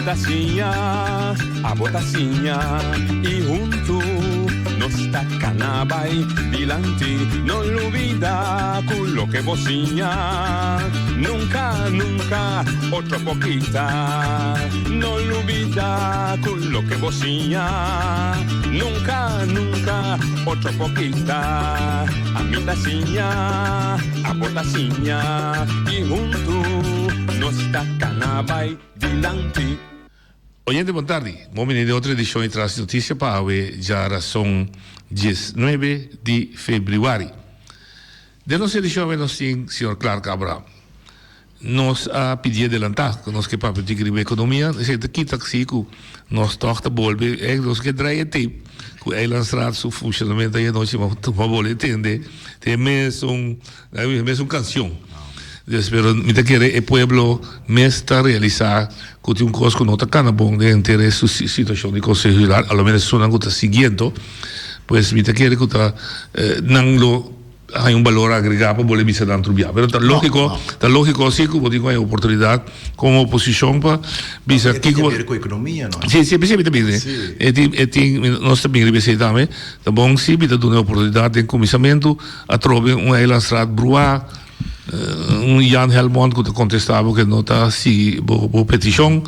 Ami ta siña, abo ta siña y hunto nos ta cana bay dilanti. No lubida cu loke bo siña nunca, nunca otro por kita. No lubida cu loke bo siña nunca, nunca otro por kita. Ami ta siña, abo ta siña y hunto nos ta cana bay dilanti. Oyente bon tardi, bon bini den otro edicion di Tras di Noticia pa awe djarason 19 di februari. Den nos edicion awe nos tin señor Clark Abraham. Nos a pidié delantá ku nos ke papia tiki riba ekonomia, esei ta kita si ku nos tòg ta bolbe, e nos ke draai e tape ku Eilandsraad su funshonamento ayer nochi ma pa bolbe tende te mesun mesun kanshon. Dus pero mi ta kere e pueblo mes ta realisá ku tin un kos ku no ta kana bon den henter e situashon di Konseho Insular, a lo menos esunnan ku ta siguiendo, pues mi ta kere ku ta nan lo Haña un balor agregá pa bolbe bisa nan trubiá. Pero ta lógiko, ta lógiko si ku bo tin ku haña oportunidat komo oposishon pa bisa E tin kiko. ke ber ku ekonomia, no? Si, si, p'esei mi ta bin. Si. E tin, e tin, nos ta bin riba esei tambe. Ta bon si mi ta duna e oportunidat den kuminsamentu atrobe un Eilandstraat bruá, un Jan Helmond ku ta kontestá bo ke no ta sigui bo bo petishon.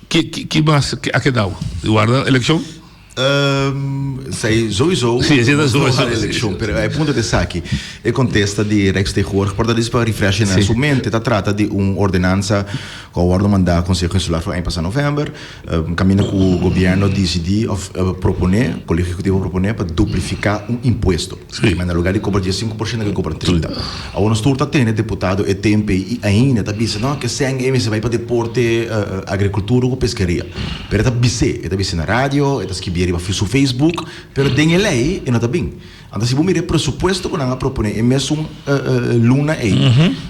Ki, ki, ki mas a kedau? Warda elekshon? Esei sowieso. Sí, esei ta sowieso. Warda elekshon, pero e punto ta esaki, e kontesta di Rijksteggenwoordig por ta dis pa refresh na su mente, ta trata di un ordenansa ku a wòrdu mandá Konseho Insular for aña pasá novèmber, kaminda ku gobièrnu disidí òf proponé, Kolegio Ehekutivo proponé pa duplifiká un impuesto. Sí. Na lugar di kobra 15% nan ke kobra 30. Awor nos tur ta tene deputado e tempe i ainda ta bisa no ke sèn ei mester bai pa deporte, agrikultura ku peskeria. Pero e ta bis'é, e ta bis'é na radio, e ta skibié riba su Facebook, pero den e lei e no ta bin. Anto si bo mira e presupuesto ku nan a proponé e mesun luna ei,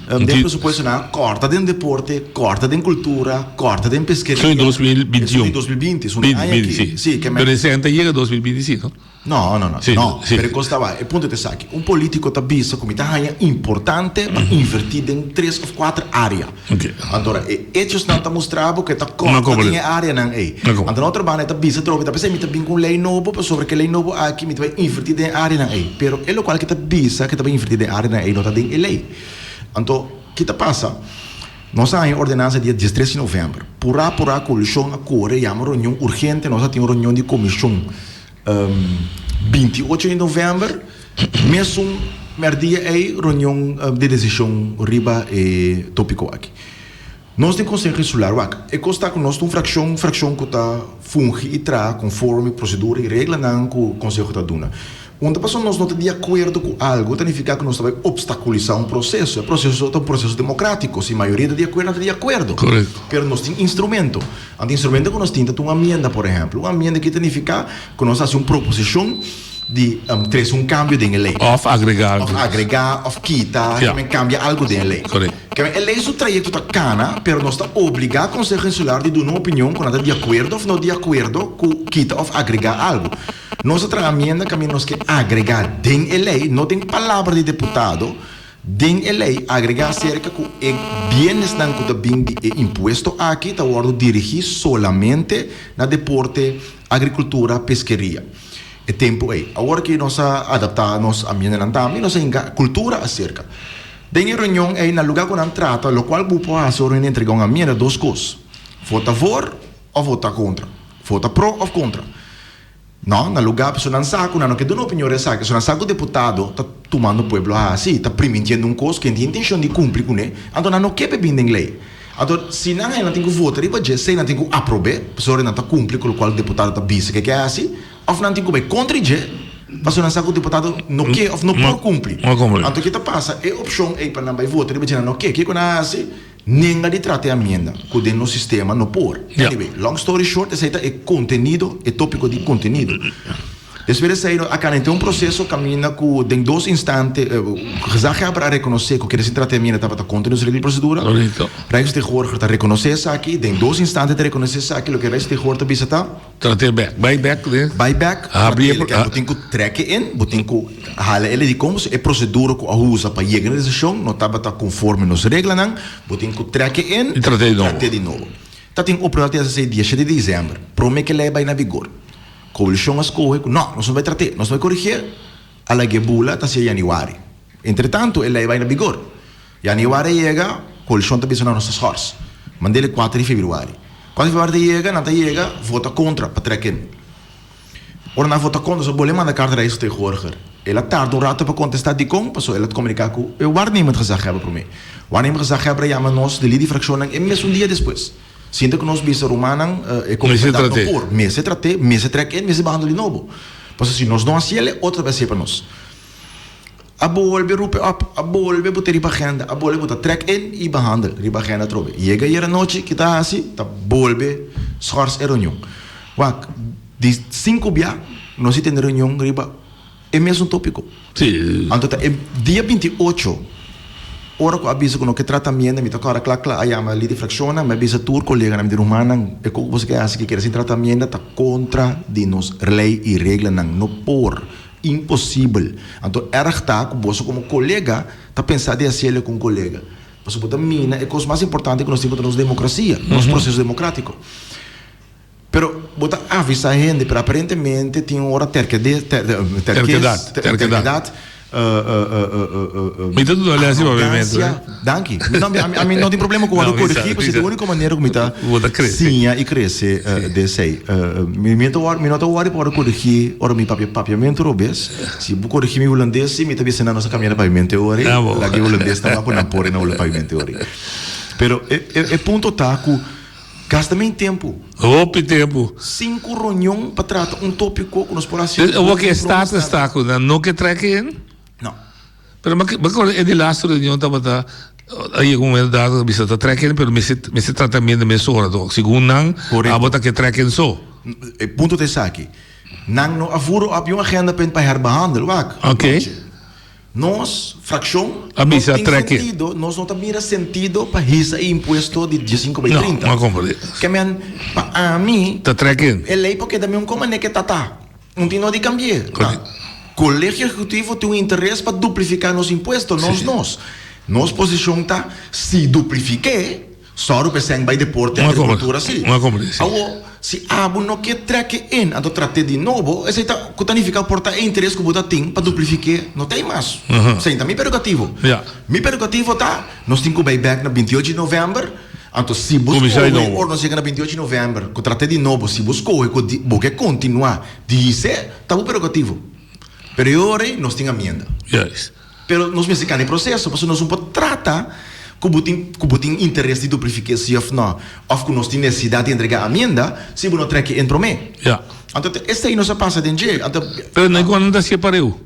den e presupuesto nan a kòrta den deporte, kòrta den kultura, kòrta den peskeria. Esun di 2021. Esun di 2020, esun di aña aki. Sí. Pero e sèn ta yega 2025, no? No, no, no, Sí, no. sí. Pero e kos ta bai, e punto ta esaki. Un polítiko ta bisa ku mi ta haña importante pa invertí den tres òf kuater área. Oké. Antora, e echosnan ta mustra bo ku e ta No kòrta kobre. den e áreanan ei. No kobre. Anto na otro banda e ta bisa atrobe, ta p'esei mi ta bin ku un lei nobo, pasobra ku e lei nobo aki mi ta bai invertí den e áreanan ei. Pero e lokual ku e ta bisa ku e ta bai invertí den e áreanan ei no ta den e lei. Anto, ki ta pasa? Nos a haña ordenansa dia diestres di novèmber. Purá purá koalishon a kore yama reunion urgente. Nos a tin un reunion di komishon. 28 di novèmber, mesun mèrdia ei reunion di desishon riba e tópiko aki. Nos den Konseho Insular wak, e kos ta ku nos ta un frakshon, frakshon ku ta fungi i traha konforme prosedura i reglanan ku Konseho ta duna. Un ta pasobra nos no ta di akuerdo ku algu ta nifiká ku nos ta bai opstakulisá un proseso. E proseso ta un proseso demokrátiko, si mayoria ta di akuerdo, nan ta di akuerdo. Pero nos tin instrumento. Anto instrumento ku nos tin ta un amienda, por ehèmpel. Un amienda ki ta nifiká ku nos hasi un proposishon di trese un kambio den e lei. Òf agregá algu. Òf agregá, òf kita, Ja. kimen kambia algu den e lei. Korekto. Kimen e lei su trayekto ta kana, pero nos ta obligá Konseho Insular di duna un opinion ku nan ta di akuerdo òf no di akuerdo ku kita òf agregá algu. Nos a traha amienda kaminda nos ke agregá den e lei, no den palabra di deputado, Den e lei agregá aserka ku e bienesnan ku ta bin di e impuesto aki ta wòrdu dirigí solamente na deporte, agrikultura, peskeria. E tempu ei. Awor ki nos a adaptá nos ambientenan tambe, nos a hinka kultura aserka. Den e reunion ei, na lugá ku nan trata lokual bo por hasi ora hende entregá un amienda, dos kos, vota voor òf vota kontra, vota pro òf kontra. No, na lugá pasobra nan sa ku nan no ke duna opinion riba esaki, pasobra nan sa ku deputado ta tumando pueblo hasi, ta primintiendo un kos ku e tin intenshon di kumpli kuné, anto nan no ke pa e bin den lei. Anto si nan haña nan tin ku vota riba dje, esei nan tin ku aprob'é, pasobra nan ta kumpli ku lokual deputado ta bisa ke ke hasi, òf nan tin ku bai kontra di dje, pasobra nan sa ku deputado no ke òf no por kumpli. Anto ke ta pasa? E opshon ei pa nan bai vota riba dje nan no ke, kiko nan a hasi? Nenga di trata e amienda cu den nos sistema no por. Anyway, long story short, esey ta e contenido, e topico di contenido. Despues di esey a cana henter un proceso caminda cu den dos instante Gezaghebber a reconoce cu kere sin trata e amienda tabata contra nos regla di procedura. Rijksvertegenwoordiger ta reconoce esaki, den dos instante ta reconoce esaki, loke Rijksvertegenwoordiger ta bisa ta. Trat'é bèk. Bai bèk den. Bai bèk, Habri e. Bo tin ku trèk e in, bo tin ku hala e lei di kon e prosedura ku a usa pa yega na e desishon no tabata konforme nos reglanan, bo tin ku trèk e in I trat'é di nobo. Trat'é di nobo. Ta tin oportunidat di hasi esei dia shete di desèmber, promé ku e lei bai na vigor. Koalishon a skohe ku no, nos no bai trat'é, nos no bai korigié, a lag'é bula ta hasié yanüari. Entretantu e lei bai na vigor. Yanüari a yega, koalishon ta bisa no, nos ta schors. Mand'é kuater di febrüari. Kuater di febrüari ta yega, nan ta yega vota kontra pa trek in. Ora nan vota kontra, so bol'é manda karta Rijksvertegenwoordiger. El a tarda un rato pa kontestá dikon, pasobra el a komuniká ku e waarnemend gezaghebber promé. Waarnemend gezaghebber a yama nos, de lider di frakshonnan, e mesun dia despues. Sinta ku nos bisa rumannan, e komunidat no por. Mester trat'é, mester trèk in, mester behandel di nobo. Pasobra si nos no hasiel, e otro ta bai hasié pa nos. A bolbe roep op, a bolbe bot'é riba agenda, a bolbe bota trèk in i behandel riba agenda atrobe. Yega ayer anochi, ki ta hasi? Ta bolbe schors e reunion. Wak, di sinku bia nos a tene reunion riba e mesun tópiko. Anto ta e dia 28, ora ku a bisa ku no ke trata amienda, mi ta kòrda kla kla, a yama lider frakshonnan, mi a bisa tur koleganan, mi di rumannan, e koko boso ke hasi ke kere sin trata amienda ta kontra di nos lei i reglanan, no por. Imposibel. Anto erg ta ku boso komo kolega ta pensa di hasiel ku un kolega. Pasobra bo ta mina e kos mas importante ku nos tin ku ta nos demokrasia, nos proseso demokratiko. Pero bo ta avisa hende, pero aparentemente tin un ora terkede, terkedat, terkedat. Mi ta duna les di papiamentu. Danki. No, ami no tin problema ku wòrdu korigí, pasobra e úniko manera ku mi ta siña i krese den esei. Mi no ta wòrdu, mi no ta wòrdu pa wòrdu korigí ora mi papia papiamentu robes. Si bo korigí mi hulandes si, mi ta bisa nan nos a kambia na papiamentu e ora ei. Laga e hulandesnan wak ku nan por na hula papiamentu e ora ei. Pero e punto ta ku Gasta men tempu. Hopi tempu. Sinku reunion pa trata un topiko ku nos por hasi. Awor ki e status ta ku nan no ke trek in? No. Pero mi acorda e di laatste reunion tabata a yega un momento dado bisa ta trek in pero mester mester trata miende mesora toch segun nan abo ta ke trek in so. E punto ta esaki. Nan no a voer op un agenda punt pa herbehandel. Wak. Oké. Nos, frakshon, no tin sentido, nos no ta mira sentido pa hisa e impuesto di diesinko bai 30. No, no komprendé. Ke men, pa ami, Ta trek in. e lei por keda mi un koma neke ta ta. Un tin no di kambi'é. Correcto. Kolegio Ehekutivo tin un interes pa duplifiká nos impuesto, nos nos. Nos posishon ta, si duplifik'é, Sòru pa esei bai deporte, agrikultura si. Awor, si abo no ke trek e in, anto trat'é di nobo, esei ta ku ta nifiká por ta e interes ku bo ta tin pa duplifik'é no ta ei mas. Esei ta mi perogativo. Mi perogativo ta, nos tin ku bai bèk na 28 di novèmber, anto si bo skohe ora nos yega na 28 di novèmber ku trat'é di nobo, si bo skohe ku bo ke kontinuá di his'é, ta bo perogativo. Pero e ora ei nos tin amienda. Pero nos mester cana e proceso, pasobra nos no por trata cu bo tin cu bo tin interes di duplifica si of no, of cu nos tin necesidad di entrega amienda si bo no trek e in prome. Ja. Anto esey nos a pasa den dje. Anto Pero no cu nan ta hacié pareu.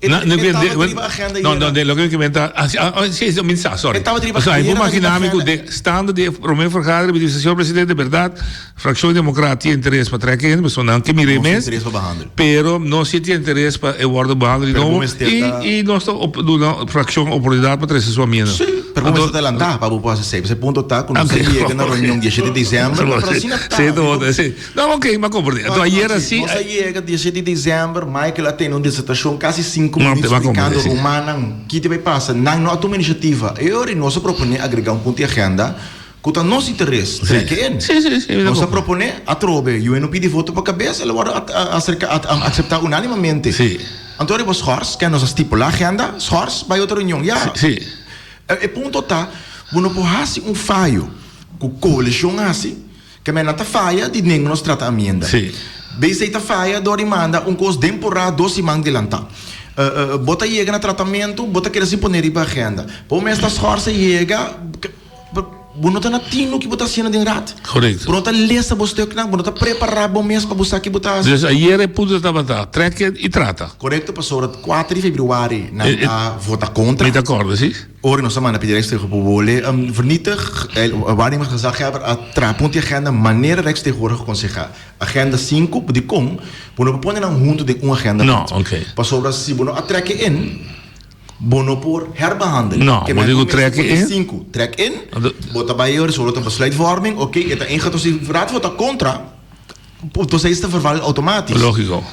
E Na, e tabata riba agenda No, yera. no, de loke mi ta, ah, si, ah, si, si, mi sa, sorry. E tabata riba Pasobra agenda, bo yera imagina mi cu agenda. de stando di e prome vergadering mi di señor presidente, berdad, Fraccion Democraat tin interes pa trek in, pasobra nan ke mira e Nos tin mes, interes pa behandel. pero nos si tin interes pa e wordo behandel di Pero bo nobo mester y ta. y nos ta op duna fraccion oportunidad pa trece su amienda. Sí, pero bo Anto mester ta lantá pa bo por hasi esei. Pasobra e punto ta ku nos Oké, a yega na reunion 17 di december, Sí, pero asina ta. sí, ta bo sí. No, oké, mi a comprende. Anto ayer Sí, asi. nos a yega 17 di december, Michael a tene un disertashon kasi sinku Mi a minuut mi a comprende, splikando sí. rumannan ki ta bai pasa. Nan no a tuma inisiativa. E ora nos a proponé agrega un punto di agenda Ku ta nos interes, trek e in. Sí, sí, sí, mi ta Nos a komprende. proponé atrobe, UN no pidi voto pa kabes, el a wòrdu aserka, akseptá unánimamente. Sí. Anto riba schors, ken nos a stipulá agenda, schors bai otro reunion. Ya. Sí. E punto ta, bo no por hasi un fayo ku koalishon hasi, ke men nan ta faya di nenga nos trata amienda. Sí. BC ta faya dor di manda un kos den porá dos siman delantá. Bo ta yega na tratamentu, bo ta keda sin pone riba agenda. Bo mes ta schors a yega. Bo no ta na tino ki bo ta hasiendo den raad. Correcto. Bo no ta lesa bo stuknan, bo no ta prepara bo mes pa bo sa ki bo ta hasi. Dus ayer e punto tabata trek i trata. Correcto, pasobra kuater di februari nan a vota kontra. Mi ta acorda, si. Ora nos a manda pidi Rijksvoorzitter op vernietig, waarnemend gezaghebber a traha punto di agenda manera Rijksvoorzitter konsehá. Agenda sinku, dikon bo no por pone nan huntu den un agenda No, oké. Pasobra si bo no a trek e in. Bo no por herbehandel. No, bo tin ku trek in. Sinku, trek in. Bo ta bai ora solo ta besluitvorming, oké, e ta ingato si raad vota kontra, entonces ei ta verval outomatisch. Lógiko.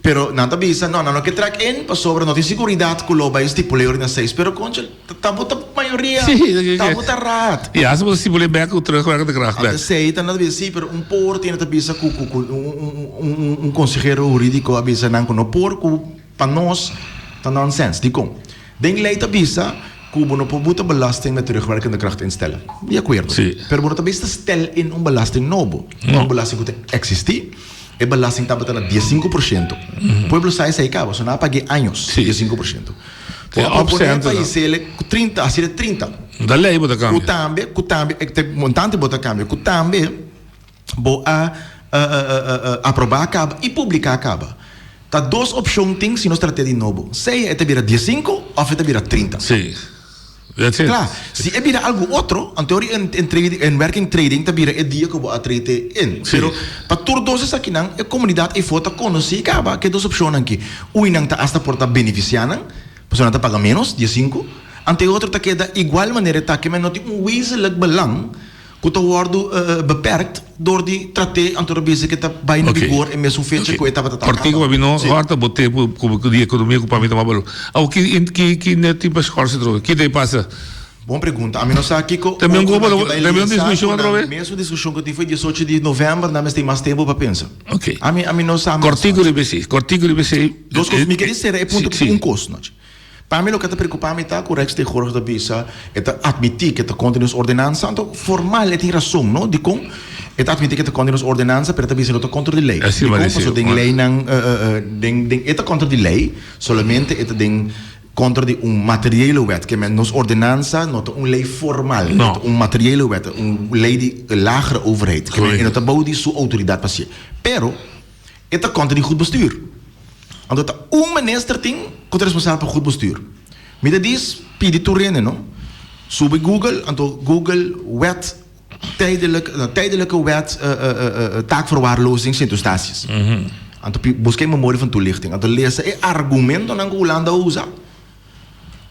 Pero nan ta bisa, no, nan no ke trek in pasobra no tin siguridat ku lo bai stipul'é ora na seis. Pero koncha, ta bo ta mayoria. mayoria. Sí, Ta bo ta raad. Ja, ze moeten stipuleren bek ku terugwerkende kracht bek. Anto esei ta nan ta bisa sí, pero un por tiene ta bisa ku ku ku un un konsehero hurídiko a bisa nan ku no por ku pa nos ta nonsens. Dikon? Den lei ta bisa ku bo no por buta belasting met terugwerkende kracht instellen. Di akuerdo. Sí. Pero bo no ta bisa stel in un belasting nobo. No. Un belasting ku ta eksistí. E belasting tabata na 15%. Pueblo sa esei kaba, so nan a pag'é años Sí. 15%. Te Bo a proponé opcenten pa no. hisele ku 30, hasié 30. Da lei bo ta Ku kambia. tambe, ku tambe, e te montante bo ta kambia, ku tambe bo a aprobá kaba i publiká kaba. Ta dos opshon tin si nos trat'é di nobo, sea e ta bira 15 òf e ta bira 30. Sí. That's it. Kla, si e bira algu otro, anto ori en en trade en werking trading ta bira e dia ku bo a trade in. Sí. Pero pa tur dos esakinan e komunidat eyfo ta konosí kaba ke dos opshonnan aki. Uinan ta asta por ta benefisiá nan, pasobra nan ta paga ménos, 15, anto e otro ta keda igual manera e ta aki, men no tin un wezenlijk belang Ku ta wòrdu beperkt dor di trat'é anto ta bisa ku e ta bai na vigor e mesun fecha ku e tabata ta Kòrtiku kaba. pa mi no Sí. hòrta bo tempu ku di ekonomia ku pa mi ta mas balor. Awor ki ki ki net tin pa skòrsi atrobe? Ki ta e pasa? Bon pregunta. Ami no sa kiko Tambe un otro kopo nan ke bai tambe un lesa diskushon ku nan atrobe? mesun diskushon ku tin for 18 di novèmber nan mester tin mas tempu pa pensa. Ok. Ami ami no sa mas. Kòrtiku riba esei. Kòrtiku riba esei. Dos kos. Mi kere sera e punto Sí, ku un sí. kos nochi. Pa mi loke ta preocupa mi ta cu Rijkstegorg ta bisa e ta admiti cu e ta contra nos ordenansa, anto formal e tin rason no, dicon e ta admiti cu e ta contra nos ordenansa pero e ta bisa no ta contra di ley, Así dicon parece, pasobra den bueno. leynan den den e ta contra di ley solamente e ta den contra di un materiële wet, ke men nos ordenansa no ta un ley formal, No. e ta un materiële wet, un ley di lagere overheid, ke men e no ta bou di su autoridad pa hacié, pero E ta kontra di goed bestuur. Anto ta un minister tin ku ta responsabel pa goed bestuur. Mi ta dis pidi tur hende no subi Google anto Google wet tijdelijk tijdelijke wet taakverwaarlozing Sint Eustatius. Anto buska e memoria van toelichting anto lesa e argumentonan ku Hulanda a usa.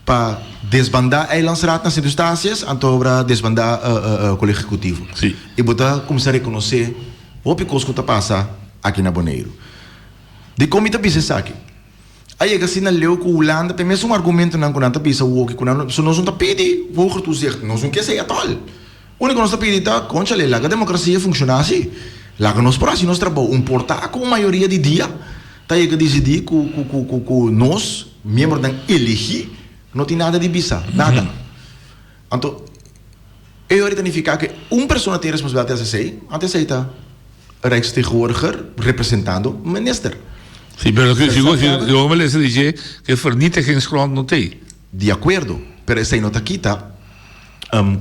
Pa desbandá Eilandsraad na Sint Eustatius, anto obra desbandá Kolegio Ehekutivo. Sí. I bo ta kuminsá rekonosé hopi kos ku ta pasa aki na Boneiru. Dikon mi ta bisa esaki? A yega asina leu ku Hulanda ta e mesun argumentonan ku nan ta bisa awoki ku nan so nos no ta pidi hoger toezicht, nos no ke esei atòl. Úniko nos ta pidi ta, kónchale, laga demokrasia funshoná si. Laga nos por hasi nos trabou. Un por ta ku un mayoria di dia ta yega disidí ku ku ku ku ku nos, miembronan eligí, no tin nada di bisa. Nada. Anto, e ora ta nifiká ku un persona tin responsabilidat di hasi esei, anto esei ta Rijksvertegenwoordiger representando minister. Si, pero si si bo lesa di dje ku e vernietigingsgrond no t'ei. Di akuerdo, pero esei no ta kita.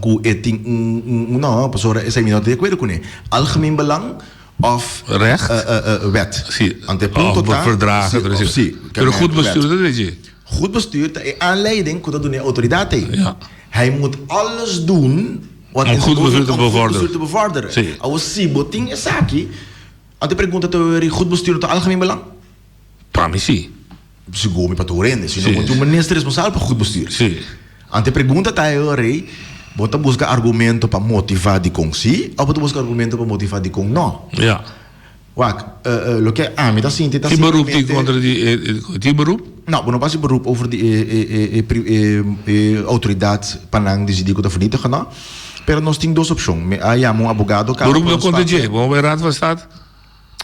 Ku e tin un un no pasobra esei mi no ta di akuerdo kuné. Algemeen belang òf Recht? wet. Si. Anto e punto Òf ta verdragen si of òf si. Pero goed bestuur ta di dje. Goed bestuur ta e aanleiding ku ta duna e outoridat ei. Ja. Hij moet alles doen wat Om in goed zijn bestuur te om goed bevorderen. bestuur te bevorderen. Si. Awor si bo tin esaki, anto e pregunta ta weri goed bestuur no ta algemeen belang? Pa mi si. Sigur mi pa tur hende, si no Sí. bo tin un minister responsabel pa goed bestuur. Sí. Ante pregunta ta e ora ei, bo ta buska argumento pa motiva dikon sí of bo ta buska argumento pa motiva dikon no? Ja. Wak, loke ami ta sinti ta Tin beroep tin simplemente. kontra di e, e, tin beroep? No, bo no por hasi beroep over di e, e, e, e, pri, e, e outoridat pa nan disidí ku ta vernietig no. Pero nos tin dos opshon. Mi a yama un abogado kaba Beroep pa no nos kontra papia. dje, bo bai Raad van State?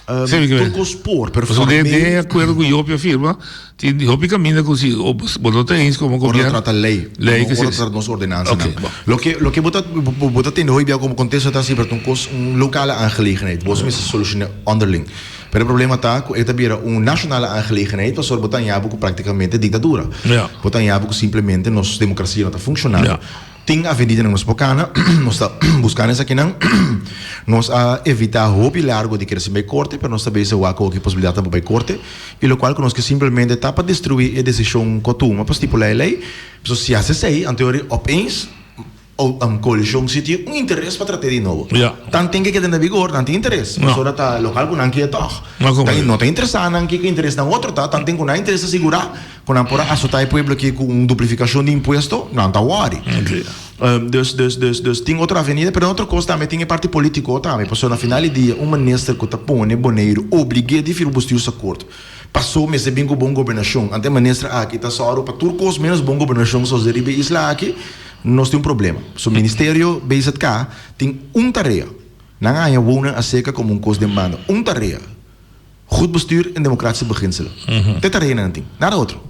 Tur kos por, pero Pasobra den formeel. e akuerdo ku Jopi a firma, tin hopi kaminda ku si bo no ta eens komo Ora gobièrnu. trata lei, Lei no ora trata nos ordenansanan. Oké, bon. Loke loke bo ta bo ta tende hoy bia komo kontesto ta si, pero ta un kos un lokale aangelegenheid. Bo mester solushoné onderling. Pero e problema ta ku e ta bira un nashonale aangelegenheid pasobra bo ta haña bo ku praktikamente diktadura. Bo ta haña bo ku simplemente nos demokrasia no ta funshonando. Tin avenidanan nos por cana, nos ta buscando esakinan. Nos a evita hopi largo di kere sin bay corte, pero nos ta bezig wak hoki posibilidadnan pa bay corte, y locual cu nos ke simplemente ta pa destrui e decision cu a tuma pa stipula e ley. Pasobra si haci esey, anto yori opeens coalicion si tin un interes pa trate di nobo. Tan tin ke keda na vigor, nan tin interes, pasobra ta locual cu nan kier tog. No ta interesa nan kico interes nan otro ta, tan tin cu nan interes ta sigura. Ku nan por a asotá e pueblo aki ku un duplifikashon di impuesto, nan ta wòri. Dus, dus, dus, dus tin otro avenida, pero otro kos tambe tin e parti polítiko tambe, pasobra na final di dia un minister ku ta pone Boneiru oblig'é di firma bestuursakkoord, paso mester bin ku bon gobernashon. Anto e minister aki ta sòru pa tur kos menos bon gobernashon sosde riba e isla aki. Nos tin un problema. So ministerio BZK tin un tarea. Nan a haña wonen acerca como un cos den banda. Un tarea. Goed bestuur en democratische beginselen. Te tarea nan tin. Nada otro.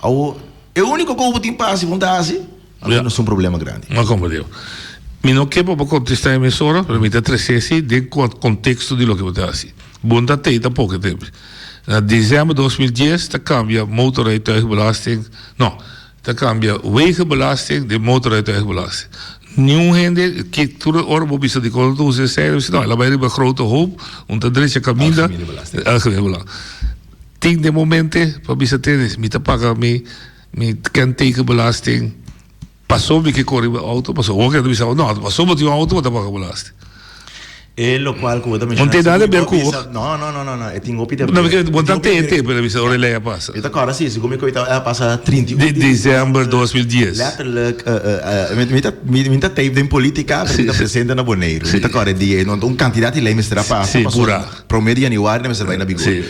Awo e unico cu bo tin pa haci, bo ta haci, anto nos tin un problema grandi. No comprende. Mi no ke pa bo contesta e mes ora, pero mi ta trece esi den contexto di loke bo ta haci. Bo no ta tey tampoco e tempo. Na december 2010 ta cambia motorrijtuigbelasting, no, Ta cambia wegenbelasting den motorrijtuigbelasting. Niun hende ke tur ora bo bisa dikon no ta usa esei, bo bisa no, el a bai riba grote hoop, un ta drecha caminda. Algemene belasting. Algemene belasting. Tin den momente pa bisa tene, mi ta paga mi mi kentekenbelasting paso mi ke kore riba auto, paso awor ke ta bisa no, paso bo tin un auto bo ta paga belasting. E locual cu bo ta menciona. No tin nada di ber cu bo. No, no, no, no, no, e tin hopi di ber. No, bo ta tete, pero bisa ora e ley a pasa. Mi ta corda si, segun mi cu a pasa 31 di december 2010. Letterlijk, mi ta, mi ta tape den politica, pero mi ta presente na Boneiru. Mi ta corda e dia ei, un cantidad di ley mester a pasa. Si, pura. Prome di januari nan mester bay na bigor. Si.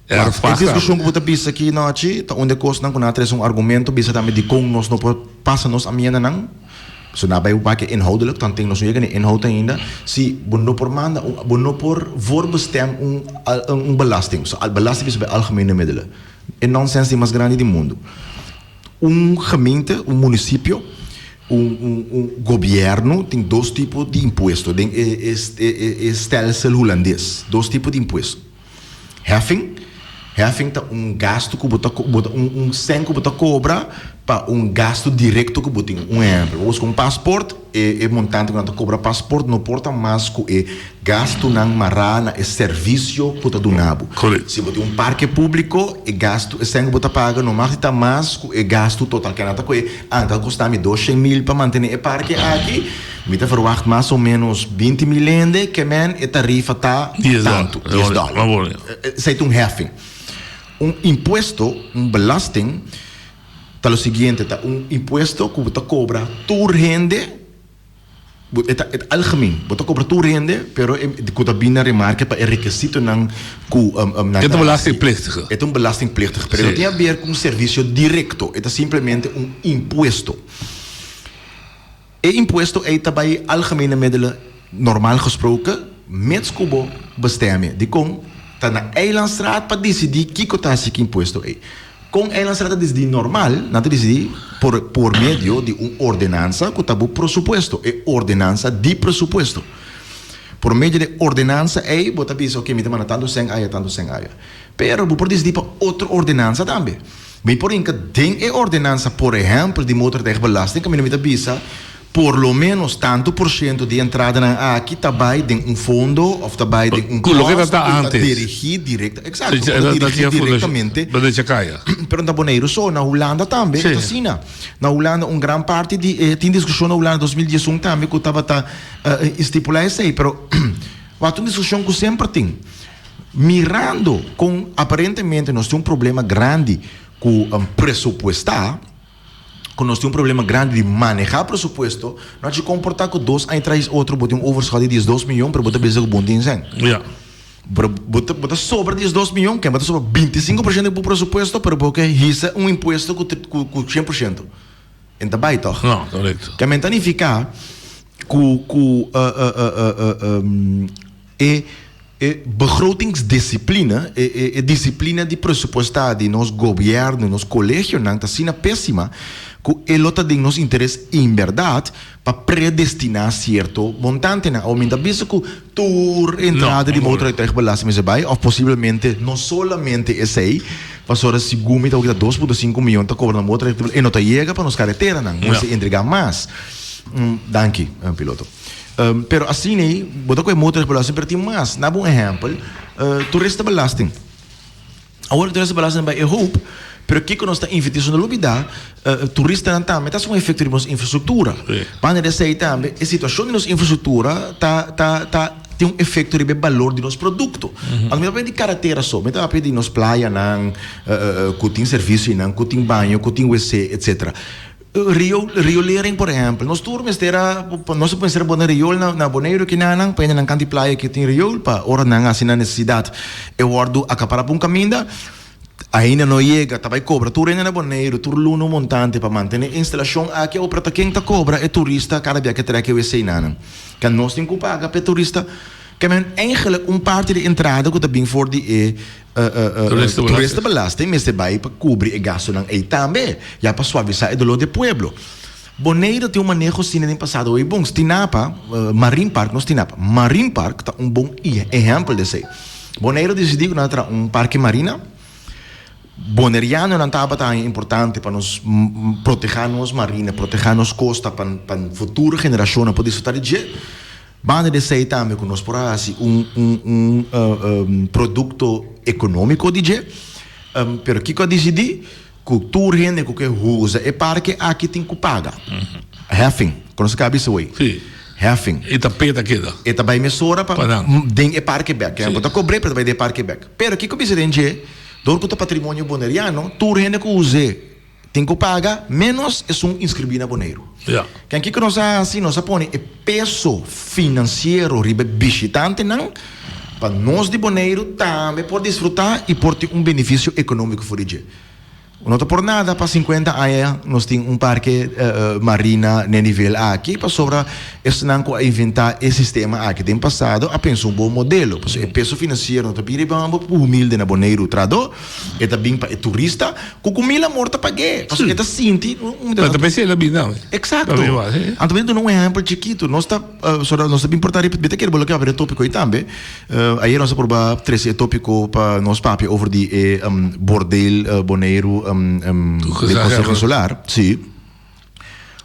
E discusion cu bo ta bisa aki nochi ta un di e cosnan cu nan a trece un argumento bisa tambe dicon nos no por pasa nos amiendanan. So na bai wak e inhoudelijk, dan tin nos no yega na e inhoud ainda. Si bo no por manda un, bo no por voorbestem un un belasting. So belasting bisa bay algemene middelen. E nonsens di mas grandi di mundu. Un gemeente, un municipio, un un un gobierno tin dos tipo di impuesto den e e e stelsel hulandes. Dos tipo di impuesto. Heffing, Heffing ta un gastu ku bo ta bo ta un un sèn ku bo ta kobra pa un gastu direkto ku bo tin. Un ehèmpel, bo buska un pasport, e e montante ku nan ta kobra pasport no por ta mas ku e gastunan mará na e servisio ku ta duna bo. Si bo tin un parke públiko, e gastu e sèn ku bo ta paga no mag di ta mas ku e gastu total. Ke nan ta kohe, ah, ta kosta mi doshen mil pa mantené e parke aki. Mi ta verwacht mas o menos 20 mil hende, ke men e tarifa ta tantu, dies dòler. Esei ta un heffing. Un impuesto, un belasting, ta lo siguiente, ta un impuesto ku bo ta kobra tur hende, e ta algemeen, bo ta kobra tur hende, pero ku ta bini na remarke pa e rekesitonan ku nan ta. E ta un belastingplichtige. E ta un belastingplichtige, pero e no tin haber ku un servisio direkto, e ta simplemente un impuesto. E impuesto ei ta bai algemene middelen, normaal gesproken, mits ku bo bestemme. Dikon? Ta na Eilandsraad pa disidí kiko ta hasi ku impuesto ei. Kon Eilandsraad ta disidí normal? Nan ta disidí por por medio di un ordenansa ku ta bo presupuesto, e ordenansa di presupuesto. Por medio di e ordenansa ei bo ta bisa, oke, mi ta manda tantu sèn aya, tantu sèn aya. Pero bo por disidí pa otro ordenansa tambe. Mi por hinka den e ordenansa, por ehèmpel, di motorrijbelasting, kaminda mi ta bisa por lo ménos tantu por shento di entradanan aki ta bai den un fondo òf ta bai den un Ku loke pòst ta ku ta antes. dirigí direkta, eksakto, ku ta dirigí direktamente. Pero no ta Boneiru so, na Hulanda tambe ta asina. Na Hulanda un gran parti di e, tin diskushon na Hulanda dos mil diesun tambe ku tabata stipulá esei, pero wak ta un diskushon ku semper tin. Mirando kon aparentemente nos tin un problema grandi ku presupuestá, ku nos tin un problema grandi di manehá presupuesto, no a dje komportá ku dos aña tras otro bo tin un overschot di diesdos miyon pero bo ta bisa ku bo no tin sèn. Pero bo ta bo ta sobra diesdos miyon, ken bo ta sobra 25% di bo presupuesto pero bo ke hisa un impuesto ku ku 100%. En ta bai tòg? No, korekto. Ke men ta nifiká ku ku e E begrotingsdisciplina, e e disciplina di presupuestá di nos gobièrnu, nos kolegionan ta asina pésima ku e lo ta den nos interes inbèrdat pa predestiná sierto montantenan. Awor mi ta bisa ku tur entrada di motorrijtuigbelasting mester bai òf posiblemente no solamente esei, pasobra segun mi ta wak ta 2.5 miyon ta kobra na motorrijtuigbelasting e no ta yega pa nos kareteranan, mester entregá mas. Danki, piloto. Pero asina ei, bo ta kohe motorbelasting, pero tin mas. Na bo un ehèmpel, toeristenbelasting. Awor toeristenbelasting bai e hoop, pero kiko nos ta invertí? So no lubidá, turistanan tambe ta hasi un efekto riba nos infrastruktura. Banda di esei tambe, e situashon di nos infrastruktura ta ta ta tin un efekto riba e balor di nos produkto. Anto mi ta papia di karetera so, mi ta papia di nos playanan, ku tin servisionan, ku tin baño, ku tin wc, etsetera. Riol, riolering por ehempel. Nos tur mester a, nos mester a pone riol na na Boneiru kinanan, pa hende nan kanti playa ke tin riol, pa ora nan hasi nan nesesidat e wòrdu akapará pa un kaminda. Ainda no yega, ta bai kobra tur hende na Boneiru tur luna un montante pa mantené e instalashon aki awor, pero ta ken ta kobra e turista kada bia ke trek e wc nanan? Ke nos tin ku paga pa e turista? Ke men eigenlijk un parti di entrada ku ta bin for di e toeristenbelasting mester bai pa kubri e gastunan ei tambe, ya pa suavisá e dolor di e pueblo. Boneiru tin un maneho asina den pasado hopi bon. Stinapa, Marine Park, no Stinapa, Marine Park ta un bon ehèmpel di esei. Boneiru a disidí ku nan a traha un parke marina. Bonerianonan tabata haña importante pa nos protehá nos marina, protehá nos kosta pa pa futuro generashonnan por disfrutá di dje. Banda di esei tambe ku nos por a hasi un un un produkto ekonómiko di dje. Pero kiko a disidí? Ku tur hende ku ke usa e parke aki tin ku paga. Heffing, kono sa bisa wey? Sí. Heffing. E ta peta keda. E ta bai mesora pa Pa nan. den e parke bek. Sí. Bo ta kobr'é pero ta bai den e parke bek. Pero kiko bisa den dje? Dor ku ta patrimonio boneriano, tur hende ku us'é tin ku paga, ménos esun inskribí na Boneiru. Ja. Ken kiko nos a hasi? Nos a pone e peso finansiero riba e bishitantenan pa nos di Boneiru tambe por disfrutá i por tin un benefisio ekonómiko for di dje. No ta por nada pa sinkuenta aña nos tin un parke marina n'e nivel aki pasobra esnan ku a inventá e sistema aki den pasado a pensa un bon modelo. Pasobra e peso finansiero no ta bin riba bo humilde na Boneiru trahadó, e ta bin pa e turista ku ku mil amor ta pag'é pasobra e ta sinti un. Ta p'esei el a bin tambe. Eksakto. Anto mi ta duna un ehèmpel chikitu. Nos ta nos ta bin porta riba mi ta kere bo loke papia den tópiko ei tambe. Ayer nos a proba trece e topico pa nos papia over di e bordeel Boneiru den Conseho Insular. Si.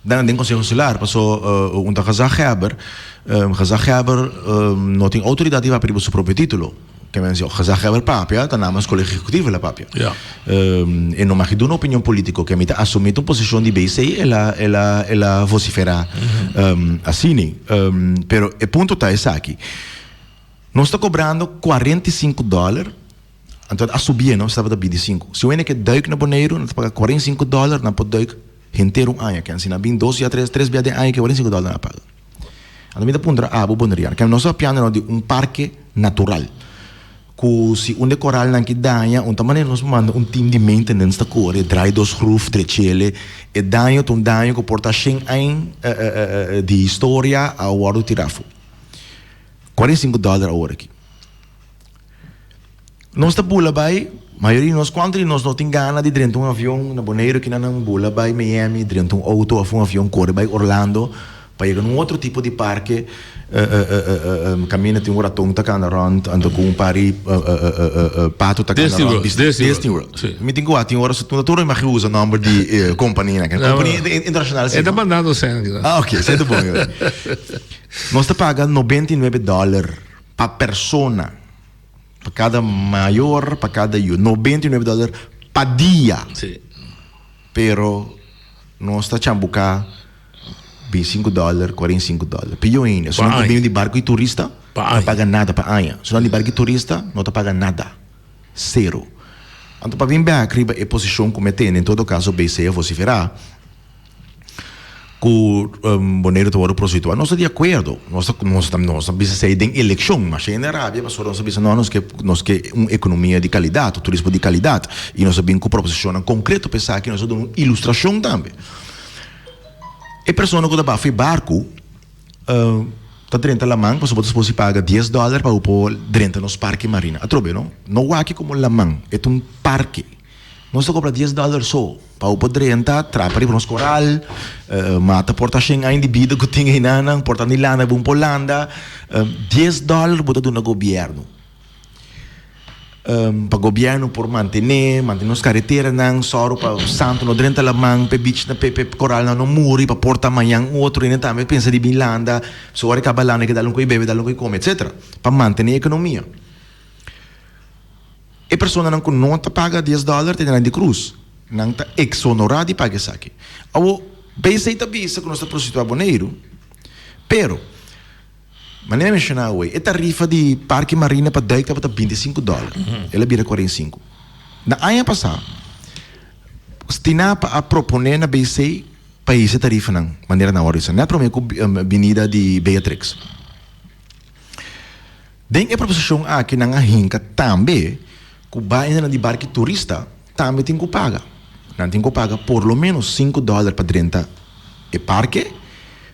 Dan den Conseho Insular paso un ta gezaghebber. Gezaghebber no tin autoridad di papia riba su propio titulo. Ke men si gezaghebber papia ta namens Colegio Ejecutivo el a papia. E no mag duna opinion politico. Ke mi ta asumi ta un posicion di BC el a el a el a vocifera asini. Pero e punto ta esaki. Nos ta kobrando 45 dòler, anto a subi no, tabata 25. Si un hende ke duik na Boneiru, nan ta paga 45 dòler, nan por duik henter un aña. Ken si nan bin dos bia, tres, tres bia den aña ke 45 dòler nan a paga. Anto mi ta puntra abo Boneriano, ken nos ta papiando no di un parke natural, ku si un de koralnan ki daña, un ta manera nos por manda un team di maintenance ta kore, draai dos groef, drechele, e daño ta un daño ku por ta shen añ di historia a wòrdu tirá afó. 45 dòler awor aki. Nos ta bula bai, mayoria di nos, kuantu di nos no tin gana di drenta un avion na Boneiru kina nan bula bai Miami, drenta un outo òf un avion kore bai Orlando pa yega na un otro tipo di parke kaminda tin un raton ta kanda rònt anto ku un par di pato ta kanda rònt. Disney World. Mi tin ku wak tin ora su tur mi mag usa nòmber di kompanianan. Kompania internashonal si. E ta mandando sèn kina. Ah ok, esei ta bon. Nos ta paga 99 dòler pa persona, pa kada mayor, pa kada yu. 99 dòler pa dia. Sí. Pero nos ta chambuká 25 dòler, 45 dòler. Pió ainda, si nan ta bini di barku di turista, no ta paga nada pa aña. Si nan di barku di turista, no ta paga nada. Sero. Anto pa bin bèk riba e posishon ku mi a tene, en todo kaso BC a vosiferá, ku Boneiru ta wòrdu prostituá, nos ta di akuerdo. Nos ta nos ta nos ta bisa esei den elekshon. Masha hende a rabia pasobra nos a bisa no, nos ke nos ke un ekonomia di kalidat, un turismo di kalidat. I nos a bin ku proposishonnan konkreto pa esaki, nos a duna un ilustrashon tambe. E persona ku ta bafa e barku ta drenta laman pasobra bo ta suposo di paga dies dòler pa bo por drenta nos parke marina. Atrobe no, no wak komo laman, e ta un parke. Nos ta kobra dies dòler so pa bo por drenta, trapa riba nos koral, mata por ta shen aña di bida ku tin einanan, por ta ni landa bo por landa. Dies dòler bo ta duna gobièrnu pa gobièrnu por mantené, mantené nos kareteranan, sòru pa santu no drenta laman, pa e bichnan, pa e koralnan no muri, pa por ta mañan un otro hende tambe pensa di bin landa, so ora e kaba landa e ke dal un koi bebe, dal un koi kome, etsetera, pa mantené ekonomia. E personanan ku no ta paga dies dòler ta nan di krus. Nan ta eksonorá di paga esaki. Awor, BC ta bisa ku nos ta prostituá Boneiru, pero, manera mi menshoná awor, e tarifa di Parke Marina pa dùik tabata 25 dòler. El a bira 45. Na aña pasá, Stinapa a proponé na BC pa hisa e tarifanan, manera nan awor a bisa, nèt promé ku binida di Beatrix. Den e proposishon aki nan a hinka tambe Ku bainanan di barki turista tambe tin ku paga. Nan tin ku paga por lo ménos sinku dòler pa drenta e parke,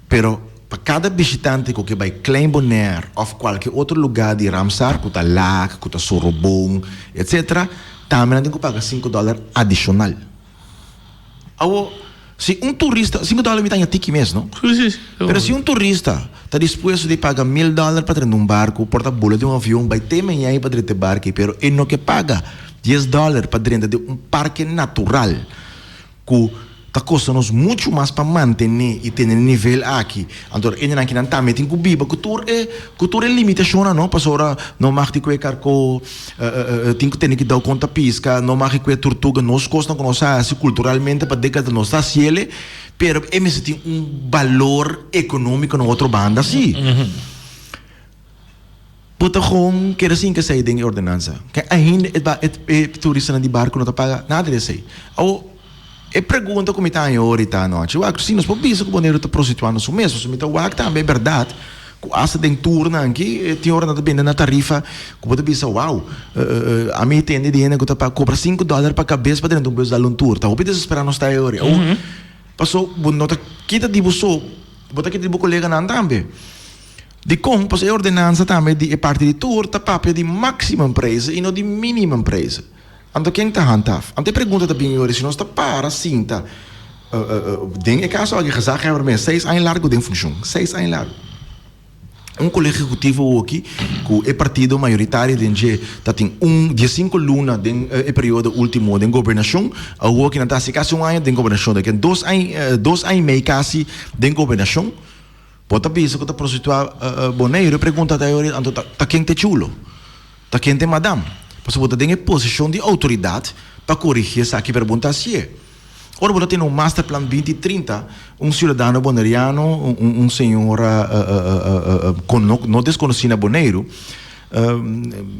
pero pa kada bishitante ku ke bai Klein Bonaire òf kualke otro lugá di Ramsar, ku ta Laak, ku ta Sorobon, etsetera, tambe nan tin ku paga sinku dòler adishonal. Awo, si un turista, sinku dòler mi ta haña tiki mes, no? Sí, sí, sí. Pero si un turista ta dispuesto di paga mil dòler pa drenta un barku, por ta bula di un avion bai te Miami pa drenta e barki, pero e no ke paga dies dòler pa drenta den un parke natural ku ta kosta nos muchu mas pa mantené i tene e nivel aki. Anto e nan kinan tambe tin ku biba ku tur e ku tur e limitashonnan, no? Pasobra no mag di kue karkó. Tin ku tene kidao kon ta piska, no mag ku e turtuga, nos kosnan ku nos a hasi kulturalmente pa dekada nos ta hasiele, pero e mester tin un balor ekonómiko na otro banda si. Bo ta gewoon kere sin esei den e ordenansa. Ke ainda e e turistanan di barku no ta paga nada di esei. Awor, e pregunta ku mi ta haña ahorita anochi, wak, si nos por bisa ku Boneiru ta prostituando su mes, pasobra mi ta wak tambe e bèrdat ku asta den tournan aki tin ora nan ta bende na tarifa ku bo ta bisa wow, ami tende di hende ku ta kobra sinku dòler pa kabes pa drenta un bus dal un tour. Ta hopi desesperá nos ta e ora. Awor, paso bo no ta kita di bo so, bo ta kita di bo koleganan tambe. Dikon? Pasobra e ordenansa tambe di e parti di tour ta papia di máximum prijzen i no di minimum prijzen. Anto ken ta handhaaf? Anto e pregunta ta bin yori, si nos ta para sinta den e kaso aki gezaghebber mes seis aña largu den funshon, seis aña largu. Un kolegio ehekutivo awoki ku e partido mayoritario den dje ta tin un diesinku luna den e periodo ultimo den gobernashon, awoki nan ta hasi kasi un aña den gobernashon, ta ken dos aña dos aña i mei kasi den gobernashon. Bo ta bisa ku ta prostituá Boneiru, e pregunta ta yori anto ta ken ta e chulo? Ta ken ta e madam? Pasobra bo ta den e posishon di outoridat pa korigí esaki, pero bo no ta hasié. Ora bo ta tene un masterplan binti 30, un siudadano boneriano, un señora no deskonosí na Boneiru,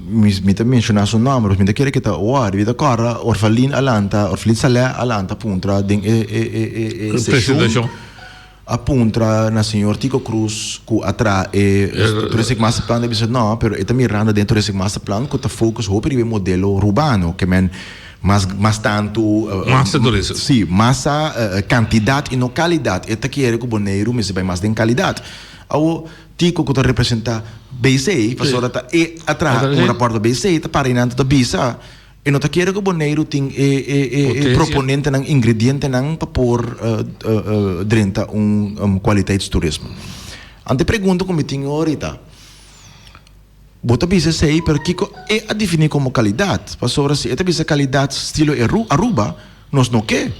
mi ta menshoná su nòmber, pasobra mi ta kere ke ta wòrdu, mi ta kòrda Orvalin a lanta, Orvalin Saleh a lanta puntra den e seshon. A puntra na señor Tico Cruz cu a traha e Touristic Master Plan, e bisa no, pero e ta mirando den Touristic Master Plan cu ta focus hopi riba e modelo urbano, ke men mas mas tanto Masa turismo. Si, masa cantidad y no calidad. E ta kere cu Boneiru mester bay mas den calidad. Awo Tico cu ta representa BC, pasobra ta e a traha un rapport pa BC, ta para einan ta bisa. E no ta kere ku Boneiru tin e e e e proponentenan, ingredientenan pa por drenta un kwaliteitstoerisme. Anto e pregunta ku mi tin ahorita, bo ta bisa esei, pero kiko e a definí komo kalidat? Pasobra si e ta bisa kalidat stilo Aruba, nos no ke.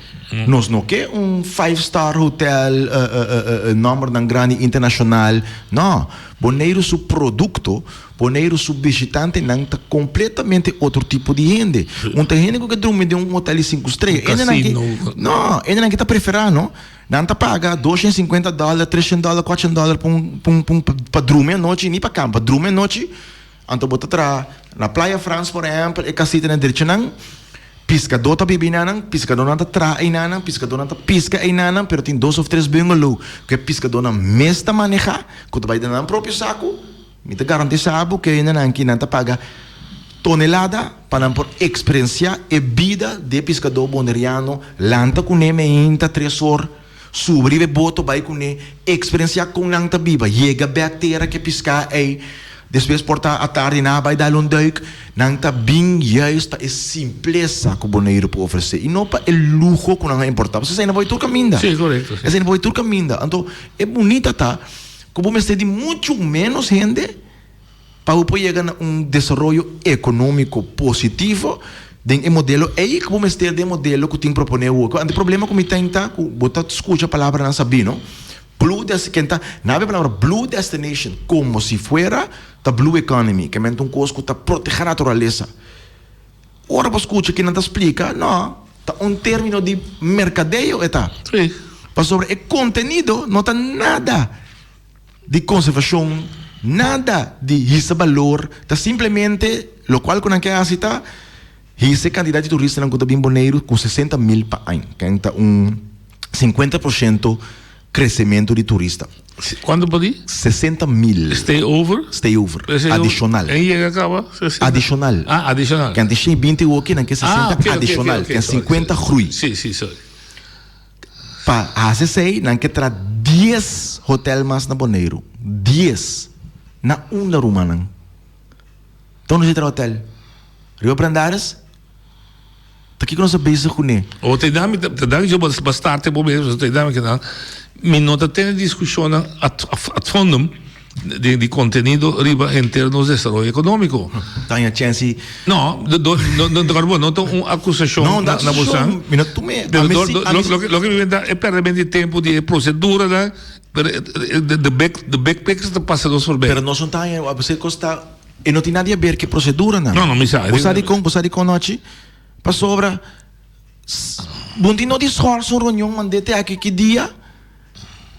Nos no ke un five star hotel, nòmbernan grandi internashonal. No. Boneiru su produkto Boneiru su bishitantenan ta kompletamente otro tipo di hende. Un ta hende ku ke drumi den un hotel di sinku strea. Un Hendenan ke, kasino. no, hendenan ke ta preferá no. Nan ta paga doshent sinkuenta dòler, treshent dòler, kuatrshent dòler pa un, pa un, pa un, pa drumi anochi, ni pa kampa, drumi anochi. Anto bo ta traha na Playa Frans por ehèmpel, e kasitanan drechanan, piskadó ta biba einanan, piskadónan ta traha einanan, piskadónan ta piska einanan, pero tin dos òf tres bungalow ku e piskadónan mes ta manehá, ku ta bai den nan propio saku. Mi ta garantisa bo ku e hendenan aki nan ta paga tonelada pa nan por eksperensiá e bida di e piskadó boneriano, lanta kuné meinta tres or, subi riba e boto bai kuné, eksperensiá kon nan ta biba, yega bèk tera ku e piská ei, despues por ta atardi nan a bai dal un dùik. Nan ta bin juist pa e simplesa ku Boneiru por ofresé i no pa e luho ku nan a importá. Pasobra esei nan por bai tur kaminda. Sí, korekto, sí. Esei nan por bai tur kaminda. Anto e bunita ta. Ku bo mester di muchu ménos hende pa bo por yega na un desaroyo ekonómiko positivo den e modelo ei ku bo mester den e modelo ku tin proponé awor. Anto e problema ku mi tin ta ku bo ta skucha palabranan sabí no, blue des ken ta nan habla e palabra blue destination komo si fuera ta blue economy, ke men ta un kos ku ta protehá naturalesa. Ora bo skucha kinan ta splika, no, ta un término di merkadeo e ta. Sí. Pasobra e kontenido no ta nada di konservashon, nada di hisa balor, ta simplemente lokual ku nan ke hasi ta hisa e kantidat di turistanan ku ta bin Boneiru ku 60 mil pa aña, ken ta un 50 por shento. kresementu di turista. Kuantu por di? 60 mil. Stay over? Stay over. Adishonal. En yega kaba? Adishonal. Ah, adishonal. Ken tin 120 woki nan ke 60 adishonal. Ken 50 groei. Si, si, sorry. Pa hasi esei nan ke tra dies hotel mas na Boneiru. Dies. Na unda rumannan? Donde si tra hotel? Riba Brandaris? Ta kiko nos ta bezig kuné? O te dami ta dami yo ba start bo mes te dami ke mi no ta tene diskushonnan ad ad fondum di di kontenido riba henter nos desaroyo ekonómiko. Taña chensi. No, do no no no ta un akusashon na na bosan. Mi no tum'é. Pero loke loke mi ta e pèrdemento di tempu di e proseduranan pero the big the big picture ta pasa nos forbei. Pero nos no taña a kos ta E no tin nada di haber ku e proseduranan. No, no, mi sa. Bo sa dikon? Bo sa dikon nochi? Pasobra bo no tin no di schors un reunion mand'é te aki ki dia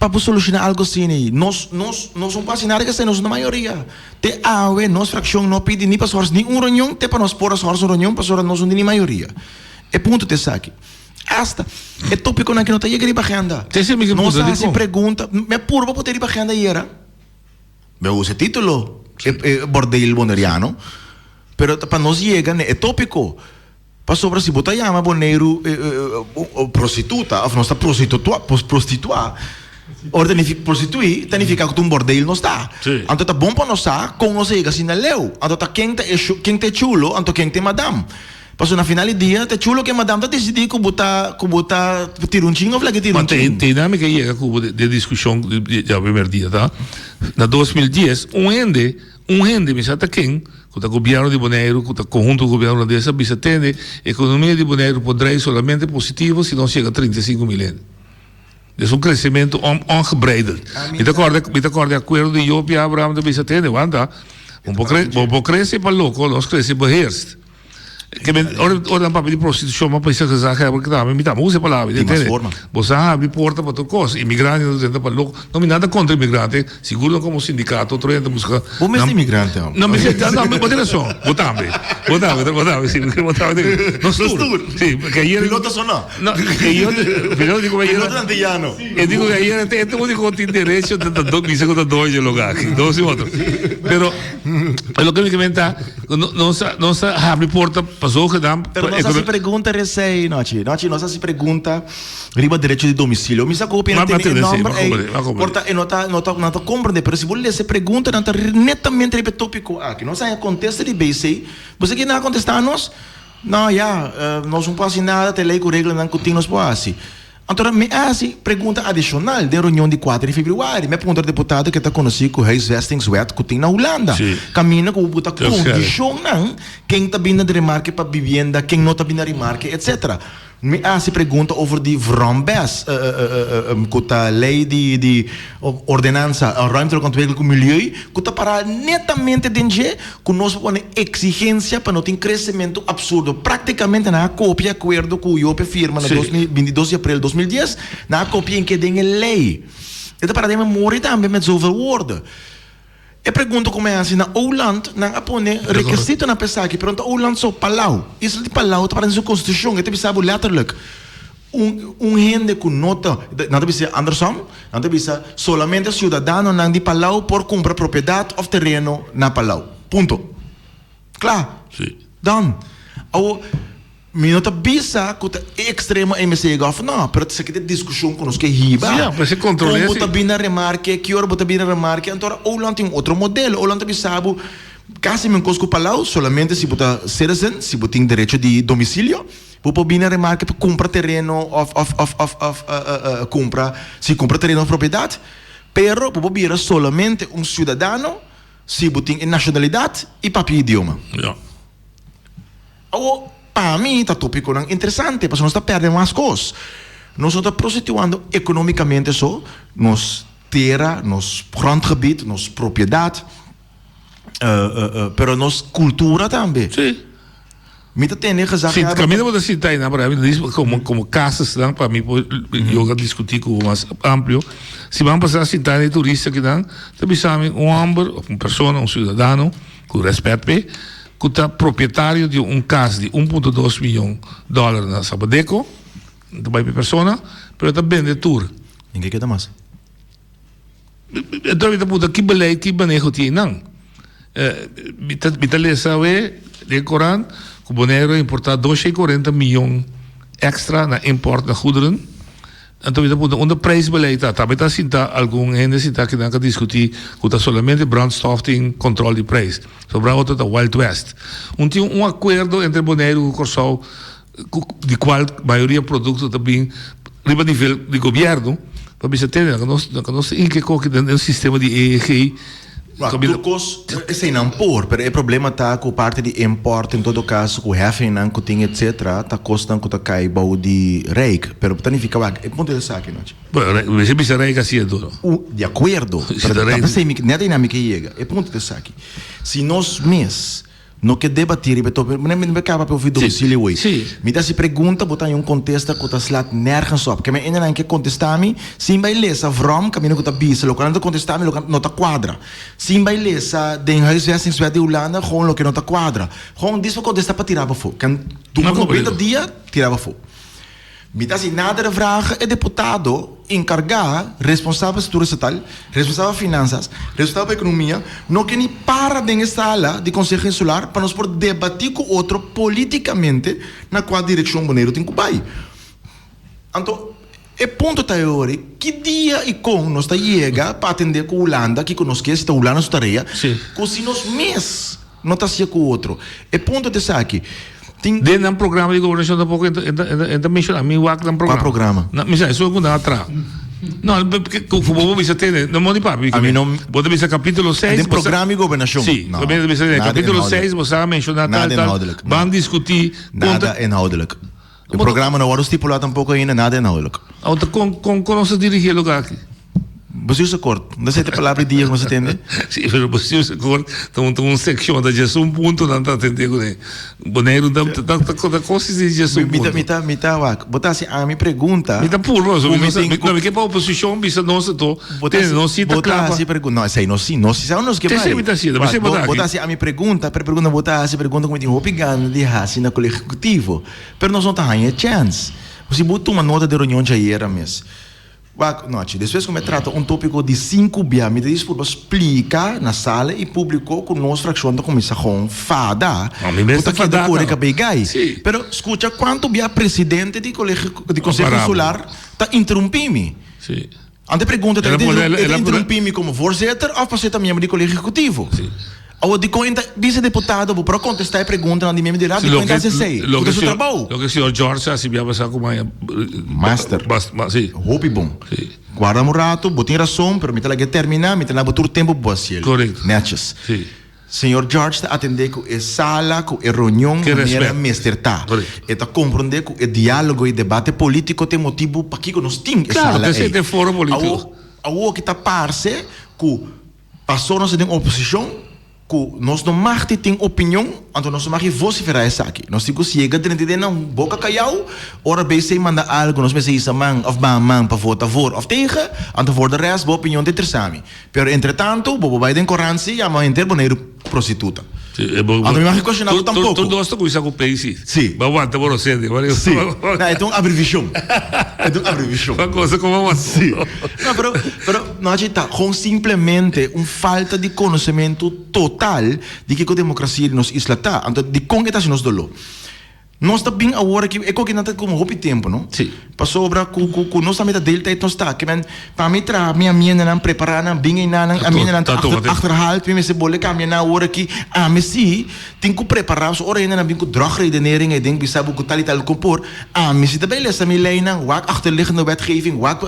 pa bo solushoná algu asina ei. Nos, nos, nos no por hasi nada k'esei, nos no ta mayoria. Te awe nos frakshon no pidi ni pa schors ni un reunion te pa nos por a schors un reunion pasobra nos no tin ni mayoria. E punto ta esaki. Asta e topikonan aki no ta yega riba agenda. Nos a hasi pregunta, mi a purba put'é riba agenda ayera. Mi a usa e título, e bordeel boneriano, pero ta pa nos yega na e tópiko. Pasobra si bo ta yama Boneiru prostituta òf nos ta prostituá, prostituá, ora ta nifi prostituí ta nifiká ku ta un bordeel nos ta. Anto ta bon pa nos sa kon nos a yega asina leu. Anto ta ken ta e ken ta e chulo, anto ken ta e madam. Pasobra na final di dia ta e chulo ku e madam ta disidí ku bo ta ku bo ta tira un chin òf laga tira un chin. Ma te dinamika a yega ku bo den diskushon di djawe merdia ta, na 2010 un hende, un hende mi sa ta ken, ku ta gobièrnu di Boneiru ku ta konhunto ku gobièrnu hulandes a bisa tende ekonomia di Boneiru por drei solamente positivo si nos yega 35 mil hende. Es un kresementu ongebreideld. Mi ta kòrda mi ta kòrda e akuerdo di Joop i Abraham ta bisa tende wanta bo por kre bo por krese pa loko nos krese beheerst. Ke men ora ora nan papia di prostitushon bo a pensa gezaghebber ke tambe mi tambe usa e palabra Tin mas forma. Bo sa habri porta pa tur kos. Imigrante ta drenta pa loko. No mi nada kontra imigrante, sigur no komo sindikato otro hende ta buska. Bo mes ta imigrante homber. No mi no bo tin rason. Bo tambe. Bo tambe bo tambe si bo tambe. Nos tur. Si ke ayer. Piloto so no. No ke yo piloto di ku ayer. Piloto antillano. E di ku ayer e ta uniko ku tin derecho ta bisa ku ta doño di e lugar aki. Nos y otro. Pero loke mi ke menta. Nos a, nos a habri porta pa zogenaamd. Pero nos hasi pregunta resei, Nochi. Nochi, nos hasi pregunta riba derecho di domicilio. Mi sa ku hopi hende tene e nomber ei, por ta e no ta, no ta, no ta komprende. Pero si bo lesa e pregunta, nan ta netamente riba e topiko aki. Nos haña kontesta di BC. Bo sa ke nan a kontestá nos? No, ya, nos no por hasi nada, ta e lei ku reglanan ku tin nos por hasi. Anto mi a hasi pregunta adishonal den reunion di kuater di februari. Mi a puntra deputado ke ta konosí ku huisvestingswet ku tin na Hulanda. Kaminda ku bo ta kondishonnan ken ta bin na remarke pa bibienda, ken no ta bin na remarke, etsetera. Mi a hasi pregunta over di Vrouwenbes, ku ta lei di di ordenansa ruimtelijk ontwikkeling ku milieu, ku ta pará netamente den dje ku nos por pone eksigensia pa no tin kresementu absurdo. Praktikamente nan a kopia akuerdo ku Jope firma na dos mil bintidos di aprel 2010, nan a kopia en ke den e lei. E ta para den memoria tambe met zoveel woorden. E pregunta ku mi a hasi na Oland, nan a pone rekesitonan pa esaki, pero no ta Oland so, Palau. Isla di Palau ta para den su konstitushon, e ta bisa bo letterlijk. Un un hende ku no ta, nan ta bisa andersom, nan ta bisa solamente siudadanonan di Palau por kumpra propiedat òf tereno na Palau. Punto. Kla. Sí. Dan. Awor, mi no ta bisa ku ta e ekstremo ei mester yega òf no, pero esaki ta e diskushon ku nos ke hiba. Sí, ya, pues e kontrol'é Kon bo si. ta bini na remarke, ki ora bo ta bini na remarke. Anto ora Oland tin un otro modelo. Oland ta bisa bo kasi men kos ku Palau, solamente si bo ta citizen, si bo tin derecho di domisilio. Bo por bini na remarke pa kumpra tereno òf òf òf òf òf kumpra si kumpra tereno òf propiedat, pero bo por bira solamente un siudadano si bo tin e nashonalidat i papia idioma. Ja. Awor, pa mi ta topikonan interesante pasobra nos ta pèrdè mas kos. Nos no ta prostituando ekonomikamente so nos tera, nos grondgebied, nos propiedat, pero nos kultura tambe. Sí. Mi ta tende gezag Si, kaminda bo ta sinta einan por ehempel, dis komo komo kasesnan pa mi por yoga diskutí ku bo mas amplio. Siman pasá sinta den e turista kinan ta bisa mi un hòmber òf un persona, un siudadano, ku rèspèt p'e, ku ta propietario di un kas di un punto dos miyon dòler na Sabadeco, ta bai p'e persona, pero e ta bende tur. Ninge keda mas. Enton mi ta puntra ki beleid, ki maneho tin einan. Mi ta mi ta lesa awe den korant ku Boneiru a importá dosha i korenta miyon èkstra na import na goederen. Anto mi ta puntra unda prijsbeleid ta. Tambe ta sinta algun hende sinta akinan ka diskutí ku ta solamente brandstof tin kòntròl di prijs. Sobra otro ta wild west. Un tin un akuerdo entre Boneiru ku Kòrsou ku di kual mayoria produkto ta bin riba nivel di gobièrnu pa bisa tene nan ka nos nan ka nos inke koki den un sistema di EEG. Wak, tur kos eseinan por, pero e problema ta ku parti di import en todo kaso ku heffingnan ku tin etcetera ta kosnan ku ta kai bou di Rijk. Pero ta nifiká wak, e punto ta esaki nochi. Bueno, mester bisa Rijk hasi e duro. U, di akuerdo, pero ta p'esei mi, nèt einan mi ke yega. E punto ta esaki, si nos mes No ke debatí riba e tópiko. Mi no kaba pa ofi domisilio hoy. Mi ta hasi pregunta, bo ta haña un kontesta ku ta slat nèrgens op. Ke men hendenan ke kontestá mi sin bai lesa vrom kaminda ku ta bisa loke nan ta kontestá mi loke no ta kuadra. Sin bai lesa den huisvestingswet di Hulanda gewoon loke no ta kuadra. Gewoon dis pa kontestá pa tira bo afó. Ken duna 90 dia tira bo afó. Mi ta hasi nadere vragen e deputado enkargá, responsabel pa struktura estatal, responsabel pa finansas, responsabel pa ekonomia, no ke ni para den e sala di Konseho Insular pa nos por debatí ku otro politikamente na kua direkshon Boneiru tin ku bai. Anto, e punto ta e ora, ki dia i kon nos ta yega pa atendé ku Hulanda kiko nos ke, si ta Hulanda su tarea, ku si nos mes No ta hacia cu otro. E punto ta esaki. Tin. Den nan programa di gobernacion tampoco e ta e ta menciona. Mi wak nan programa. Cua programa? Na, mi sa, esun cu nan a traha. No, cu bo bo bisa tene, no modi papia. A mi no. Bo ta bisa capitulo seis. Den programa di gobernacion. Si, No. bo ta bisa Nada capitulo inhoudelijk. seis bo sa menciona tal, Nada tal. inhoudelijk. Ban discuti. Nada inhoudelijk. E programa no wordo stipula tampoco ainda, nada inhoudelijk. Anto con con con nos ta dirigi e lugar aki? Bestuursakkoord. No esei ta palabra di dia ku nos a tende? Sí, pero bestuursakkoord ta un ta un sekshon, ta djes un punto nan ta atendé kuné. Boneiru ta ta ta ta kos di djes un Mi ta punto. mi ta mi ta wak, bo ta hasi ami pregunta Mi ta purba, ku mi mi no sa, tin mi ku no mi ke pa oposishon bisa nos anto, Bo ta tende hasi nos si ta bo ta kla pa hasi pregunta, no esei nos si, nos si sa nos ke Esei bai. mi ta hasiendo, Wak, esei bo bo ta bo ta aki. hasi ami pregunta, pero e pregunta bo ta hasi pregunta ku mi tin hopi gana di hasi na Kolegio Ehekutivo, pero nos no ta haña e chèns. Si bo tuma nota di reunion djayera mes. Wak, nochi. Despues ku mi a trata un tópiko di sinku bia, mi ta disputa pa splika na sala i públiko ku nos frakshon ta kuminsá gewoon fada No, mi mes ku ta ta keda fadá kore kaba. kabei gai. Sí. Pero skucha kuantu bia presidente di kolegio di Konseho Pará bo. Insular ta interumpí mi. Sí. Anto e pregunta ta, El a e ta pone- e ta el a pone- interumpí mi komo voorzitter òf pasobra e ta miembro di kolegio ehekutivo? Sí. Awor dikon e ta bisa deputado bo por a kontestá e preguntanan di miembro di raad, dikon e ta hasi esei? Ku ta su trabou. Loke señor George a hasi bia pasá ku maña. Master. Si. Hopi bon. Si. Guarda un rato, bo tin rason, pero mi ta laga terminá, mi ta na bo tur tempu bo hasiel. Korekto. Netjes. Si. Señor George ta atendé ku e sala, ku e reunion Ke manera respet. mester ta. Korekto. E ta komprondé ku e diálogo i debate polítiko ta e motibu pakiko nos tin e Klaro, sala ta ei. esei ta e foro polítiko. Awor, awor ki ta parse ku. Pasó nos ta den oposishon ku nos no mag di tin opinion, anto nos no mag di vosiferá esaki. Nos tin ku siega drenta den nan boka kayau, ora BC manda algu nos mester hisa man òf baha man pa vota voor òf tegen, anto voor de rest bo opinion ta interesá mi. Pero entretantu bo por bai den korant si yama henter Boneiru prostituta. Anto mi mag di kuestioná bo tampoko. Tur dos ta kuminsá ku P si. Si. Bo a wanta bo rosende. Si. No, e ta un abrevishon. E ta un abrevishon. Bo kosa komo wanta. Si. No, pero, pero, no, ta gewoon simplemente un falta di konosementu total di kiko demokrasia di nos isla ta. Anto, dikon e ta hasi nos doló? Nos ta bin awor aki, e koki nan ta komo hopi tempu, no? Si. Pasobra ku, ku, ku nos tambe ta deel tijd nos ta. Ke men, pa mi traha mi amiendenan, prepará nan, bin einan, nan amiendenan ta achter, achterhaald, mi mester bole kambia nan awor aki. Ami si tin ku prepará, pasobra ora hendenan bin ku drogredenering ei den bisa bo ku tal i tal kon por, ami si ta bai lesa mi leinan, wak achterliggende wetgeving, wak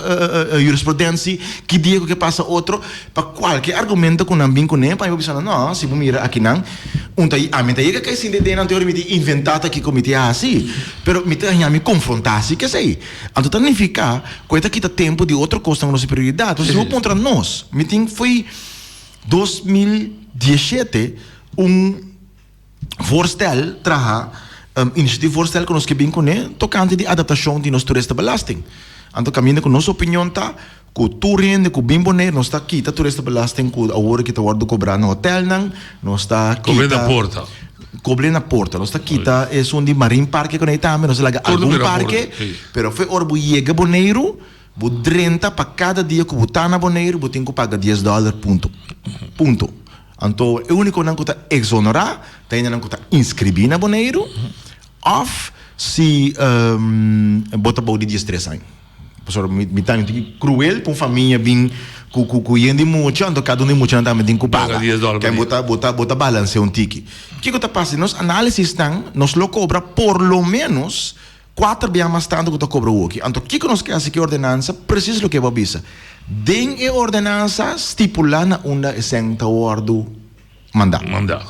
jurisprudentie, ki dia ku ke pasa otro, pa kualke argumento ku nan bin kuné, pa mi por bisa nan, no, si bo mira akinan, Un ta ami ta yega kai sinti den anto mi tin inventá ta kiko mi tin hasi, pero mi ta haña mi konfrontá si kesei. Anto ta nifiká ku e ta kita tempu di otro kosnan ku nos prioridat. Entonces si bo puntra nos, mi tin fo'i 2017 un voorstel traha, initiatief voorstel ku nos ke bin kuné tokante di adaptashon di nos toeristenbelasting. Anto kaminda ku nos opinion ta Ku tur hende ku bin Bonaire nos ta kita toeristenbelasting ku awor aki ta wòrdu kobrá na hotèlnan, nos ta kita. Kobr'é na porta. Kobr'é na porta. Nos ta kita esun di Marine Parke ku nan ei tambe, nos ta laga algun parke, pero fo'i ora bo yega Boneiru, Bo drenta pa kada dia ku bo ta na Boneiru bo tin ku paga dies dòler punto. Punto. Anto e únikonan ku ta eksonorá ta hendenan ku ta inskribí na Boneiru òf si bo ta bou di diestres aña. Pasobra mi mi ta un tiki kruel pa un famia bin ku ku ku yen di mucha anto kada un di muchanan tambe tin ku Paga paga. dies dòler pa Ken bo dia. ta bo ta bo ta balansea un tiki. Kiko ta pasa? Nos análisisnan nos lo kobra por lo ménos Kuater bia mas tantu ku ta kobra woki. Anto kiko nos ke hasi ku e ordenansa? Presis loke bo a bisa. Den e ordenansa stipulá na unda e sèn ta wòrdu mandá. Mandá.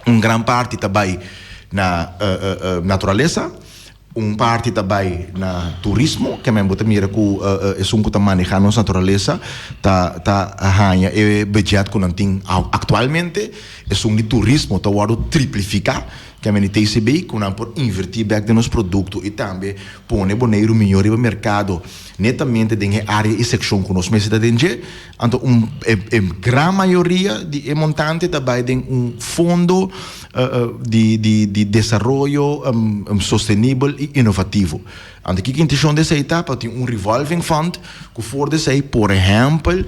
Un gran parti ta bai na naturalesa, un parti ta bai na turismo, ke men bo ta mira ku esun ku ta manehá nos naturalesa ta ta haña e budget ku nan tin aktualmente. Esun di turismo ta wòrdu triplifiká. Kende di TCB ku nan por invertí bèk den nos produkto i tambe pone Boneiru mihó riba merkado netamente den e área i sekshon ku nos mester ta den dje. Anto un e e gran mayoria di e montante ta bai den un fondo di di di desaroyo sostenibel i inovativo. Anto kiko intishon di esei ta? Pa tin un revolving fund ku for di esei, por ehèmpel,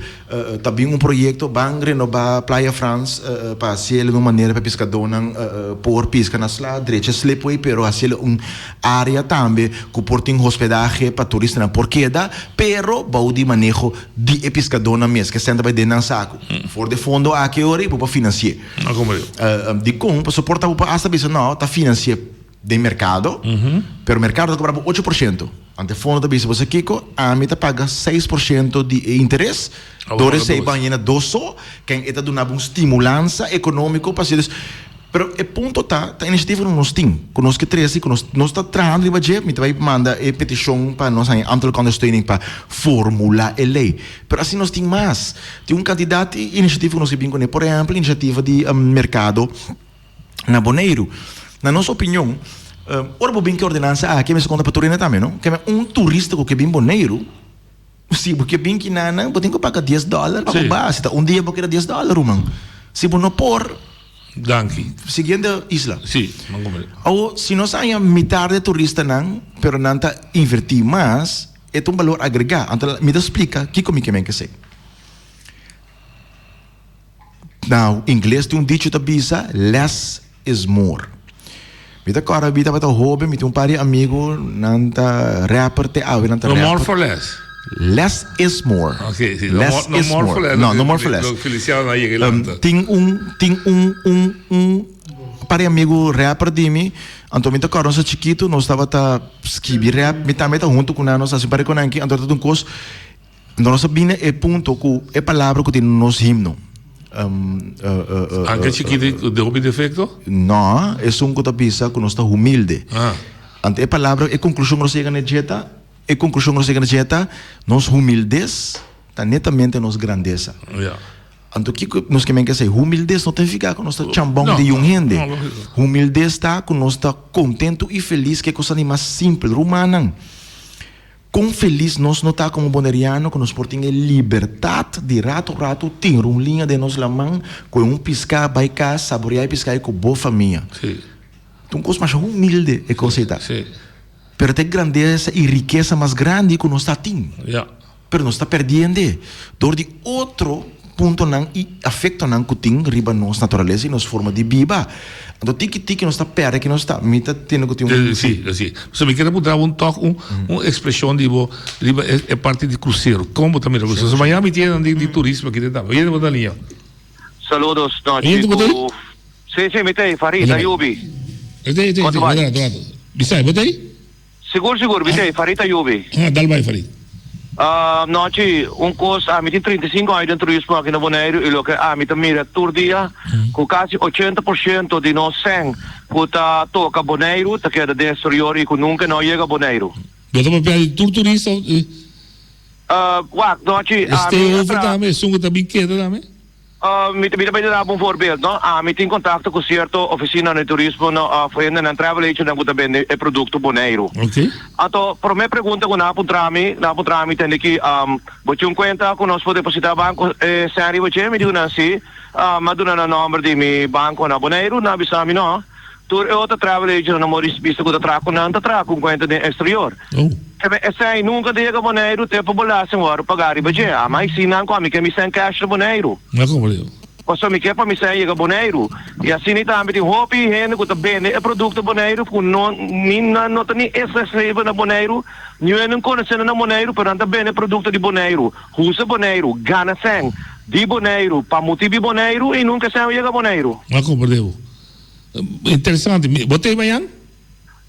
ta bin un proyekto ban renobá Playa Frans pa hasiel un manera pa e piskadónan por piska na sla, drecha slipway, pero hasiel un área tambe ku por tin hospedahe pa turistanan por keda, pero bou di maneho di e piskadónan mes, ke esei ta bai den nan saku. For di e fondo aki ora i bo por finansi'é. Dikon? Pasobra por ta bo por asta bisa no, ta finansi'é. Den merkado, pero merkado ta kobra bo ocho por shento. Anto e fondo ta bisa bo sa kiko, ami ta paga seis por shento di e interes, dor esei ban yena dos so, ken e ta duna bo un stimulansa ekonómiko pa hasi. Pero e punto ta, ta inisiativa ku nos tin, ku nos ke trese, ku nos nos ta trahando riba dje, mi ta bai manda e petishon pa nos haña ambtelijke ondersteuning pa formulá e lei. Pero asina nos tin mas, tin un kantidat di inisiativa ku nos ke bin kuné, por ehèmpel inisiativa di merkado. na Boneiru. Na nos opinion, ora bo bin ku e ordenansa aki, mester konta pa tur hende tambe, no? Keme un turista ku ke bin Boneiru, si bo ke bin kinanan, bo tin ku paga dies dòler pa bo ba. Si ta un dia bo keda dies dòler, ruman. Si bo no por, Danki. Siguiente isla. Sí, man komprende. Awo, si nos haña mitar di e turistanan, pero nan ta invertí mas, e ta un balor agregá. Anto mi ta splika kiko mi ke men ke esei. Na ingles tin un dicho ta bisa less is more. Mi ta kòrda mi tabata hoben mi tin un par di amigu nan ta rapper te awe nan ta No rapper. more for less. Less is more. Ok, si. No Less more, no is more for more. less. No, no more for less. Lo Feliciano a yega lanta. Tin un tin un un un par di amigu rapper di mi anto mi ta kòrda nos ta chikitu nos tabata skibi rap mi tambe ta huntu ku nan nos hasi un par di konanki anto ta un kos Nos a bini e punto ku e palabra ku tin na nos himno. Anke chikito di hopi defekto? No, esun ku ta bisa ku nos ta humilde. Anto e palabra, e konklushon ku nos a yega na dje ta, e konklushon ku nos a yega na dje ta, nos humildes ta netamente nos grandesa. Anto kiko nos ke men ke esei? Humildes no ta nifiká ku nos ta chambon di un hende. Humildes ta ku nos ta kontentu i felis ku e kosnan di mas simpel. Rumannan. Kon felis nos no ta komo boneriano ku nos por tin e libertat di ratu ratu tin un liña den nos laman koe un piská bai kas saboreá e piská ei ku bo famia. Ta un kos masha humilde e kos ei ta. Pero ta e grandesa i rikesa mas grandi ku nos ta tin. Pero nos ta perdiende dor di otro puntonan i afektonan ku tin riba nos naturalesa i nos forma di biba. Anto tiki tiki nos ta pèrdè ki nos ta. Mi ta tende ku tin un. Sí, sí. So mi kier a puntra bo un tòg un un ekspreshon di bo riba e e parti di krusero. Kon bo ta mira krusero? So mañana mi tin nan di di turismo aki den tambe. Oye bo ta liña. Saludos nochi Oye bo ta ei? ku Sí, sí, mi ta ei. Farid, Ayubi. E ta ei, e ta ei, e Kon ta ta ei. bai? Rato, rato. Bisai, bo ta ei? Sigur sigur mi t'ei Farid Ayubi. Ah, dal bai Farid. Nochi, un kos, ami tin 35 aña den turismo aki na Boneiru i loke ami ta mira tur dia ku kasi ochenta por shento di nos sèn ku ta toka Boneiru ta keda den eksterior i ku nunka no a yega Boneiru. Bo ta papia di tur turista of di. Wak, nochi, E ami stay a over traha. tambe, esun ku ta bin keda tambe? Mi ta bay duna bo un voorbeeld, no? Ami tin contacto cu cierto oficinanan di turismo no of hendenan, travel agentnan cu ta bende e producto Boneiru. Ok. Anto, prome pregunta cu nan a puntra mi, nan a puntra mi tende ki, bo tin un cuenta cu nos por deposita banco e cen riba dje? Mi di cu nan si. Mi a duna nan nomber di mi banco na Boneiru, nan a bisa mi no. Tur e otro travel agentnan no mor bisa cu ta traha cu nan, ta traha cu un cuenta den exterior. Oh. Ke men esei nunka ta yega Boneiru te pa belasting wòrdu pagá riba dje. Ama i si nan ku ami ke mi sèn kèsh na Boneiru. Na komo digo? Pasobra mi ke pa mi sèn yega Boneiru. I asina i tambe tin hopi hende ku ta bende e produkto Boneiru ku no ni nan no ta ni ingeschreven na Boneiru, niun hende konosé nan na Boneiru pero nan ta bende produkto di Boneiru, husa Boneiru, gana sèn di Boneiru pa motibu di Boneiru i nunka e sèn a yega Boneiru. Na komo digo? Interesante. Bo ta ei mañan?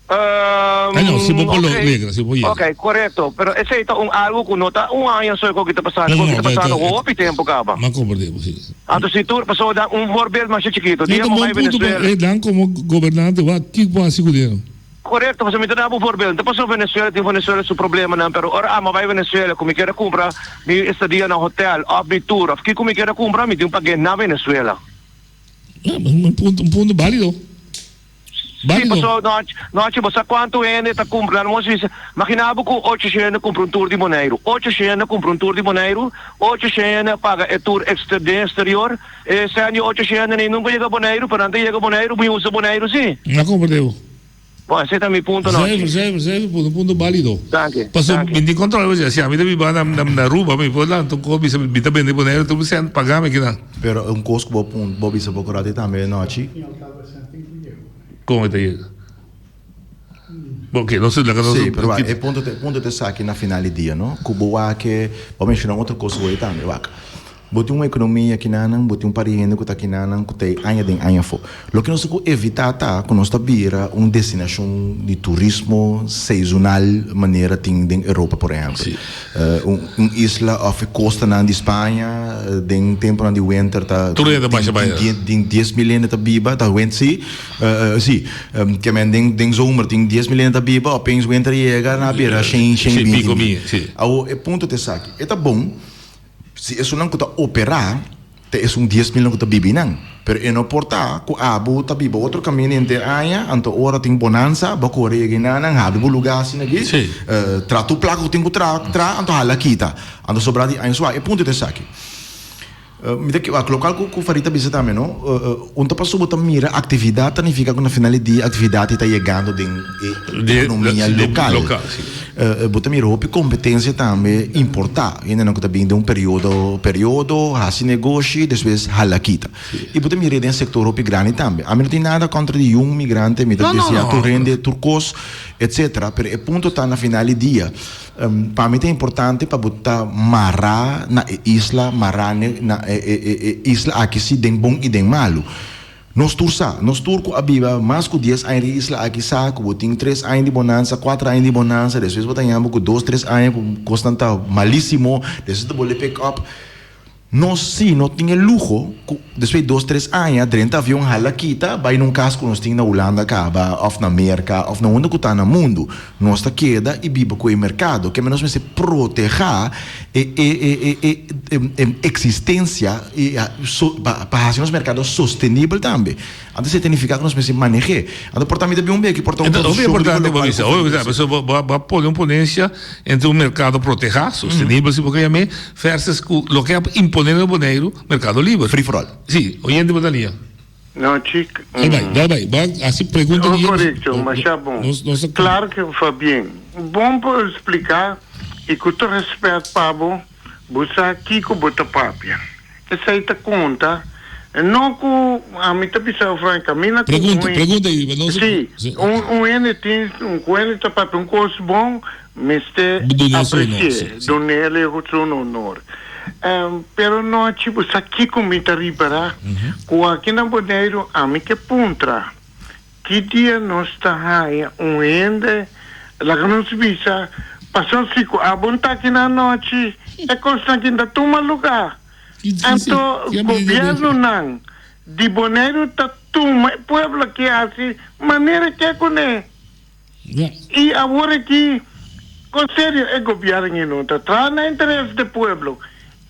Ehm, Ay no, si bo por ok. logra, si bo por yega. Ok, korekto. Pero esei ta un algu ku no ta un aña so e koki ta pasando, No, no, koki ta no, pasando ta, hopi tempu kaba. M'a komprendé bo, si. Anto si tur pasobra dan un voorbeeld masha chikito. No, Dia ta bo bon bai punto pa Venezuela. e dan komo gobernante wak kiko bo hasi ku dinero. Korekto, pasobra mi ta daba un voorbeeld. Ta pasobra Venezuela tin Venezuela su problemanan, pero ora amo bai Venezuela ku mi kier a kumpra mi estadia na hotel òf mi tour òf kiko mi kier a kumpra, mi tin pag'é na Venezuela. Ah, un punto, un punto válido. Sí, paso nochi, nochi bo sa cuanto hende ta cumpra, nan nos bisa, magina bo cu ocho shende cumpra un tour di Boneiru, ocho shende cumpra un tour di Boneiru, ocho shende a paga e tour exter den exterior, e sèn di ocho shende ni nunca yega Boneiru, pero nan ta yega Boneiru, bo usa Boneiru si. Na comprende bo. Bon, esei ta mi punto nochi. Zuiver, zuiver, zuiver punto, punto balido. Danki, Paso danki. mi tin control bo si ami ta biba na na Aruba mi por lanta un cos bisa mi ta bende Boneiru tur sèn pagami kinan. Pero un cos cu bo punt bo bisa bo corati tambe nochi. Con e ta yega? Oke, nos laga nos Sí, pero wak, e punto ta, e punto ta esaki na final di dia, no? Ku bo wak e, bo menshoná un otro kos hoy tambe, wak. Bo tin un ekonomia kinanan, bo tin un par di hende ku ta kinanan ku ta ei aña den aña afó. Loke nos ta ku evitá ta ku nos ta bira un destinashon di turismo seisonal manera tin den Europa por ehèmpel. Un isla òf e kostanan di Spaña den tempunan di wenter ta Tur hende ta basha bai. tin 10.000 hende ta biba, ta went si, si, ke men den zomer tin 10.000 hende ta biba, opeens wenter yega nan a bira shen, shen binti mil. Awor e punto ta esaki, e ta bon Si esunnan ku ta operá ta esun dies milnan ku ta biba einan. Pero e no por ta ku abo ta biba otro kaminda henter aña, anto ora tin bonansa bo kore yega einanan, habri bo lugá asina aki, traha tur plaka ku tin ku traha, traha, anto hala kita. Anto sobrá di aña. So e punto ta esaki. Mi ta wak lokal ku ku Farid ta bisa tambe no, un ta pasobra bo ta mira aktividat ta nifiká ku na final di dia aktividat ei ta yegando den e ekonomia lokal. Bo ta mira hopi kompetensia tambe importá. Hendenan ku ta bin den un periodo periodo hasi negoshi despues hala kita. I bo ta mira den sektor hopi grandi tambe. Ami no tin nada kontra di yun migrante, mi ta deseá tur hende tur kos etsetera, pero e punto ta na final di dia pa mi ta importante pa bo ta mará na e isla, mará na e isla aki si den bon i den malu. Nos tur sa, nos tur ku a biba mas ku dies aña di isla aki sa ku bo tin tres aña di bonansa, kuater aña di bonansa, despues bo ta yama ku dos, tres aña ku kosnan ta malisimo, despues ta bolbe pick up. Nos si no tin e luho ku despues di dos, tres aña drenta avion hala kita bai na un kas ku nos tin na Hulanda kaba òf na Merka òf na unda ku ta na mundu. Nos ta keda i biba ku e merkado. Keme nos mester protehá e e e e e eksistensia i pa pa hasi nos merkado sostenibel tambe. Anto esei ta nifiká ku nos mester maneh'é. Anto por ta mi ta bin un beki, por ta un Hopi produkshon riba importante bo lokal bisa, ku hopi importante. Pasobra bo bo a pone un ponensia entre un merkado protehá, sostenibel si bo ke yam'é, versus ku loke a imponé na Boneiru, merkado liber. Free for all. Sí, oyente bo ta lia. No, chik. Dal bai, dal bai. Bo a hasi pregunta Oh, di korekto, masha bon. Nos, nos a Klar ke Fabien. Bon por splika i ku tur respet pa bo, bo sa kiko bo ta papia. Esei ta konta. No ku ami ta bisa Frank, kaminda ku Pregunta, un pregunta i nos Si, si. un un hende tin, un ku hende ta papia un kos bon, Mester Dun'é su honor, apreci'é, sí, sí. dun'é su honor. Pero nochi bo sa kico mi ta ripará? Cu aki na Boneiru ami ke puntra, ki dia nos ta haña un hende, laga nos bisa, pasobra si cu abo no ta aki na anochi, e cosnan aki no ta tuma lugar. Anto gobiernonan di Boneiru ta tuma e pueblo aki haci manera ke cune. I awor aki, kon serio e gobièrnu no ta traha na interes di pueblo,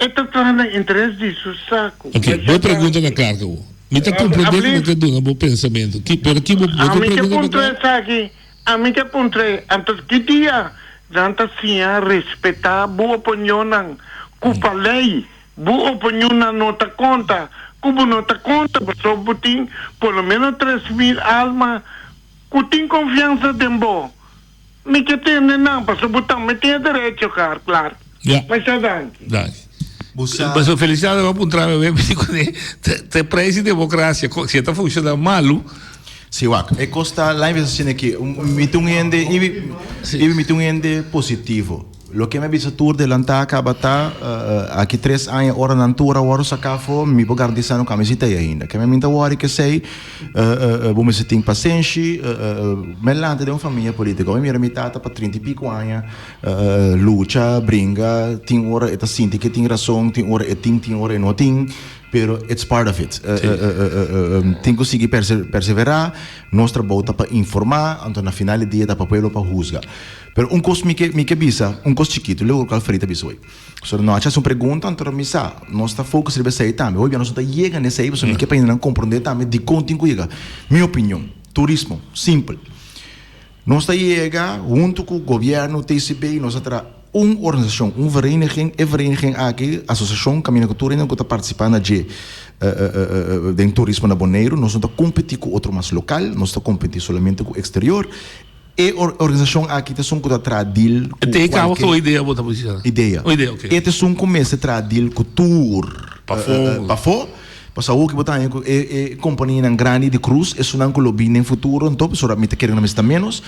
e ta traha na interes di su saku. Ok, bo pregunta ta klar ku bo. Mi ta komprendé ku bo ke duna bo pensamentu, ki, pero ki bo, bo ke Ami ke pregunta ta puntra klar? esaki, ami ke puntra e, anto ki dia nan ta siña respetá bo opinionnan ku pa lei bo opinionnan no ta konta, ku bo no ta konta pasobra bo tin por lo menos 3000 alma Ku tin konfiansa den bo. Mi ke tende nan pasobra bo tambe tin e derecho kar Clark. Ja. Masha danki. Danki. Bo sa. Pasobra Feliciano a puntra mi awe, mi di kuné ta e prijs di democracia, si e ta funciona malu. Si wak, e kos ta lain bisa asina aki, mi ta un hende, i mi ta un hende positivo. Loke mi a bisa tur delantá kaba ta, aki tres aña ora nan tur a wòrdu saká afó, mi por garantisa no ku ami si ta ei ainda. Keme mi ta wòri kesei, bo mester tin pasenshi, mi a lanta den un famia polítiko, mi mira mi tata pa trinta i piko aña lucha, bringa, tin ora e ta sinti ke tin rason, tin ora e tin, tin ora e no tin, pero it's part of it. Tin ku sigui perseverá, nos trabou ta pa informá, anto na final di dia ta pa pueblo pa husga. Pero un kos mi ke mi ke bisa, un kos chikitu, luego ku Alfred a bisa hoy. So no a hasi un pregunta, anto mi sa, nos ta focus riba esei tambe. Hoy bia nos no ta yega na esei, pasobra mi ke pa hendenan komprondé tambe dikon tin ku yega. Mi opinion, turismo, simpel. Nos ta yega huntu ku gobièrnu, TCB, nos a traha un organisashon, un vereniging, e vereniging aki, asosiashon kaminda ku tur hende ku ta partisipá na dje den turismo na Boneiru. Nos no ta kompetí ku otro mas lokal, nos ta kompetí solamente ku eksterior. E organisashon aki ta esun ku ta traha deal ku E te kaba kualke ku idea bo ta bisa? idea. Un idea, oke. E ta esun ku mester traha deal ku tur Pafó. pafó. Pasobra awor ku bo ta haña ku e e kompanianan grandi di krus, esunnan ku lo bini den futuro anto, pasobra mi ta kere ku nan mester ta ménos,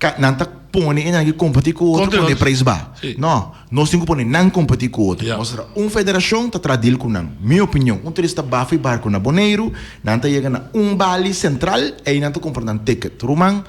ka nan ta pone e nan aki kompetí ku otro Kontra pone e otro. preis baha. Si. No, nos tin ku pone nan kompetí ku otro. Ya. Nos ta traha un federashon ta traha deal ku nan. Mi opinion, un turista bafa i barku na Boneiru, nan ta yega na un bali sentral, ei nan ta kumpra nan ticket. Ruman,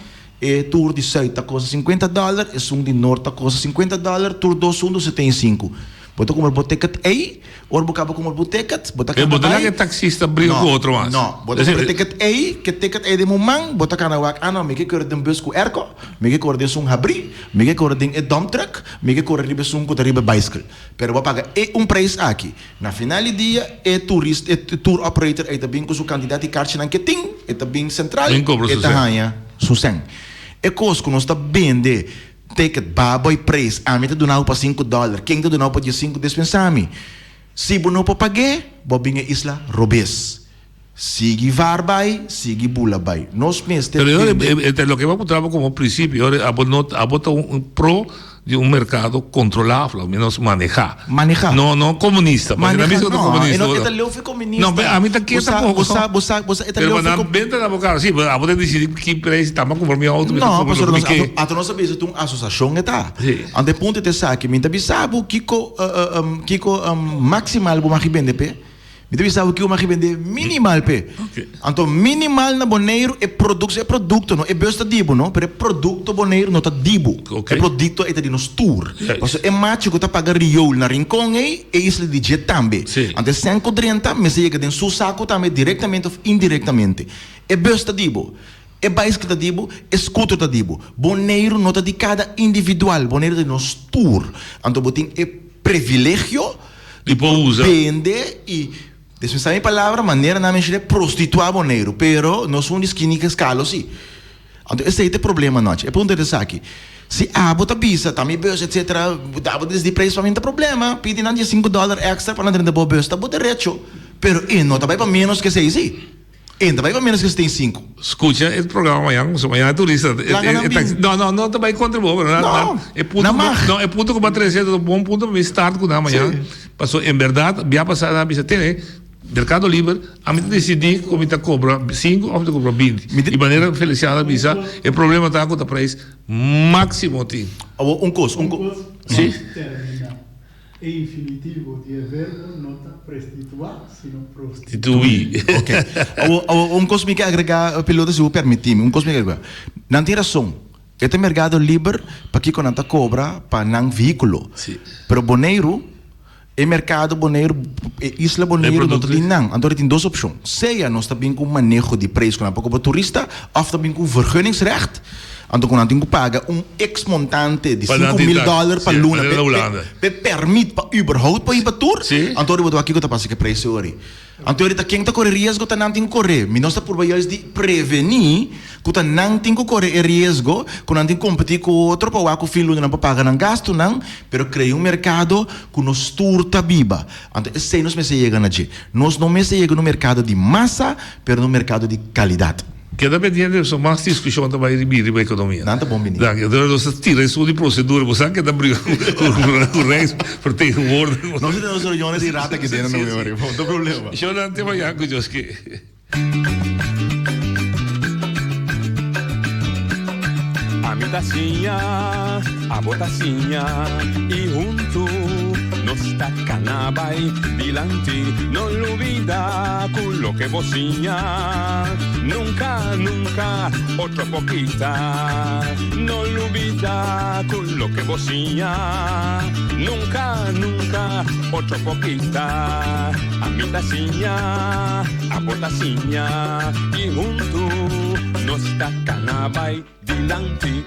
E tur di sùit ta kosta sinkuenta dòler, esun di nort ta kosta sinkuenta dòler, tur dos huntu setenta i sinku. Bo ta kumpra bo ticket ei, ora bo kaba kumpra bo ticket, bo ta E kana bo ta bai. laga e taksista briga ku otro mas. No, bo ta kumpra e ticket ei, ku e ticket ei den bo man, bo ta kana wak, ah no, mi ke kore den bus ku airco, mi ke kore den esun habrí, mi ke kore den e dump truck, mi ke kore riba esun ku ta riba e baiskle. Pero bo a paga e un prijs aki. Na final di dia e turist e tour operator ei ta bin ku su kantidat di karchinan ke tin, e ta bin sentral, Bin kobra e su ta sèn. haña su sèn. E kos ku nos ta bende ticket baboy preis, ami ta duna bo pa sinku dòler, ken ta duna bo pa diesinku despensa mi. Si bo no por pag'é, bo bin e isla robes. Sigui var bai, sigui bula bai. Nos mester Pero bende. e e loke bo a puntra bo komo prinsipio, ora abo no abo ta un pro di un merkado kontrolá of lo menos manehá. Manehá. No no komunista, pasobra Manehá mi ta no, komunista. e no e ta leu fi komunista. No, ami ta kier Bo sa tampoco. bo sa bo sa bo sa e ta Pero leu pa fi nan ko. benta na bo kara, si, abo ta disidí ki preis ta, mi a kumpra mi outo, mi ta No, kumpra pasobra loke mi nos ke. ato ato nos a bisa ta un asosashon e ta. Si. Anto e punto ta esaki, mi ta bisa bo kiko kiko maksimal bo mag bende p'e. Mi ta bisa bo kico magi bende minimal p'e. Anto minimal na Boneiru e producto, e producto no, e bus ta di bo no, pero e producto Boneiru no ta di bo. E producto ei ta di nos tur. Pasobra e machi cu ta paga riool na Rincon ei, e isla di dje tambe. Anto e cen cu drenta mester yega den su saco tambe directamente of indirectamente. E bus ta di bo, e bicycle ta di bo, e scooter ta di bo. Boneiru no ta di cada individual, Boneiru ta di nos tur. Anto bo tin e privilegio. Di por usa. Bende y, despensa mi palabra, manera nan mencion'é, prostituá Boneiru. Pero nos un di skini ke skalo si. Anto esei ta e problema anochi. E punto ta esaki, si abo ta bisa, ta mi bus etcetera, abo ta desdi preis pa mi no ta problema, pidi nan diesinku dòler extra pa nan drenta bo bus, ta bo derecho. Pero e no ta bai pa ménos ke esei si. E ta bai pa menos ke 75. Skucha e programa mañan, pasobra mañan e turista Laga nan bin. No, no, no ta bai kontra bo, pero nan, No, e punto nan ku, mag. no, e punto ku bo a trese ta un bon punto pa mi start ku nan mañan. Sí. Pasobra en bèrdat bia pasá nan a bisa, tene, Merkado Liber, ami ta disidí ku mi ta kobra sinku òf mi ta kobra binti. Mi ta. I manera Feliciano a bisa, e problema ta ku ta preis máksimo tin. Awor un kos, un kos. Sí. E infinitivo di e verbo no ta prestituá, sino prostituí. Ok. Awor, awor un kos mi ke agregá, Piloto, si bo permití mi, un kos mi ke agregá. Nan tin rason. E ta merkado liber, pakiko nan ta kobra pa nan vehíkulo. Sí. Pero Boneiru, e merkado Boneiru, e isla Boneiru no ta di nan. Anto tin dos opshon. Sea nos ta bin ku un maneho di preis ku nan por kobra turista, òf ta bin ku un vergunningsrecht. Anto ku nan tin ku paga un ex montante di 5000 dollar pa luna pe permit pa überhaupt pa hiba tur, anto riba dua kiko ta pasa ku e preis ori. Anto ori ta ken ta kore riesgo ta nan tin ku kore. Mi nos ta purba juist di preveni ku ta nan tin ku kore e riesgo ku nan tin kompeti ku otro pa wak ku fin luna nan por paga nan gastunan, pero krea un merkado ku nos tur ta biba. Anto esei nos mester yega na dje. Nos no mester yega na un merkado di masa, pero na un merkado di kalidat. Keda pendiente pasobra mas diskushon ta bai ribi riba ekonomia. Nan ta bon bini. Danki. Entonces nos ta tira esun di procedura. Bo sa keda briga ku Rijksvertegenwoordiger. Nos a tene nos reuniones di rato aki den no ta problema. Shownan te mañan ku Dios ke. Ami ta siña, abo ta siña y huntu nos ta cana bay dilanti. No lubida cu loke bo siña nunca, nunca otro por kita. No lubida cu loke bo siña nunca, nunca otro por kita. Ami ta siña, abo ta siña y huntu nos ta cana bay dilanti.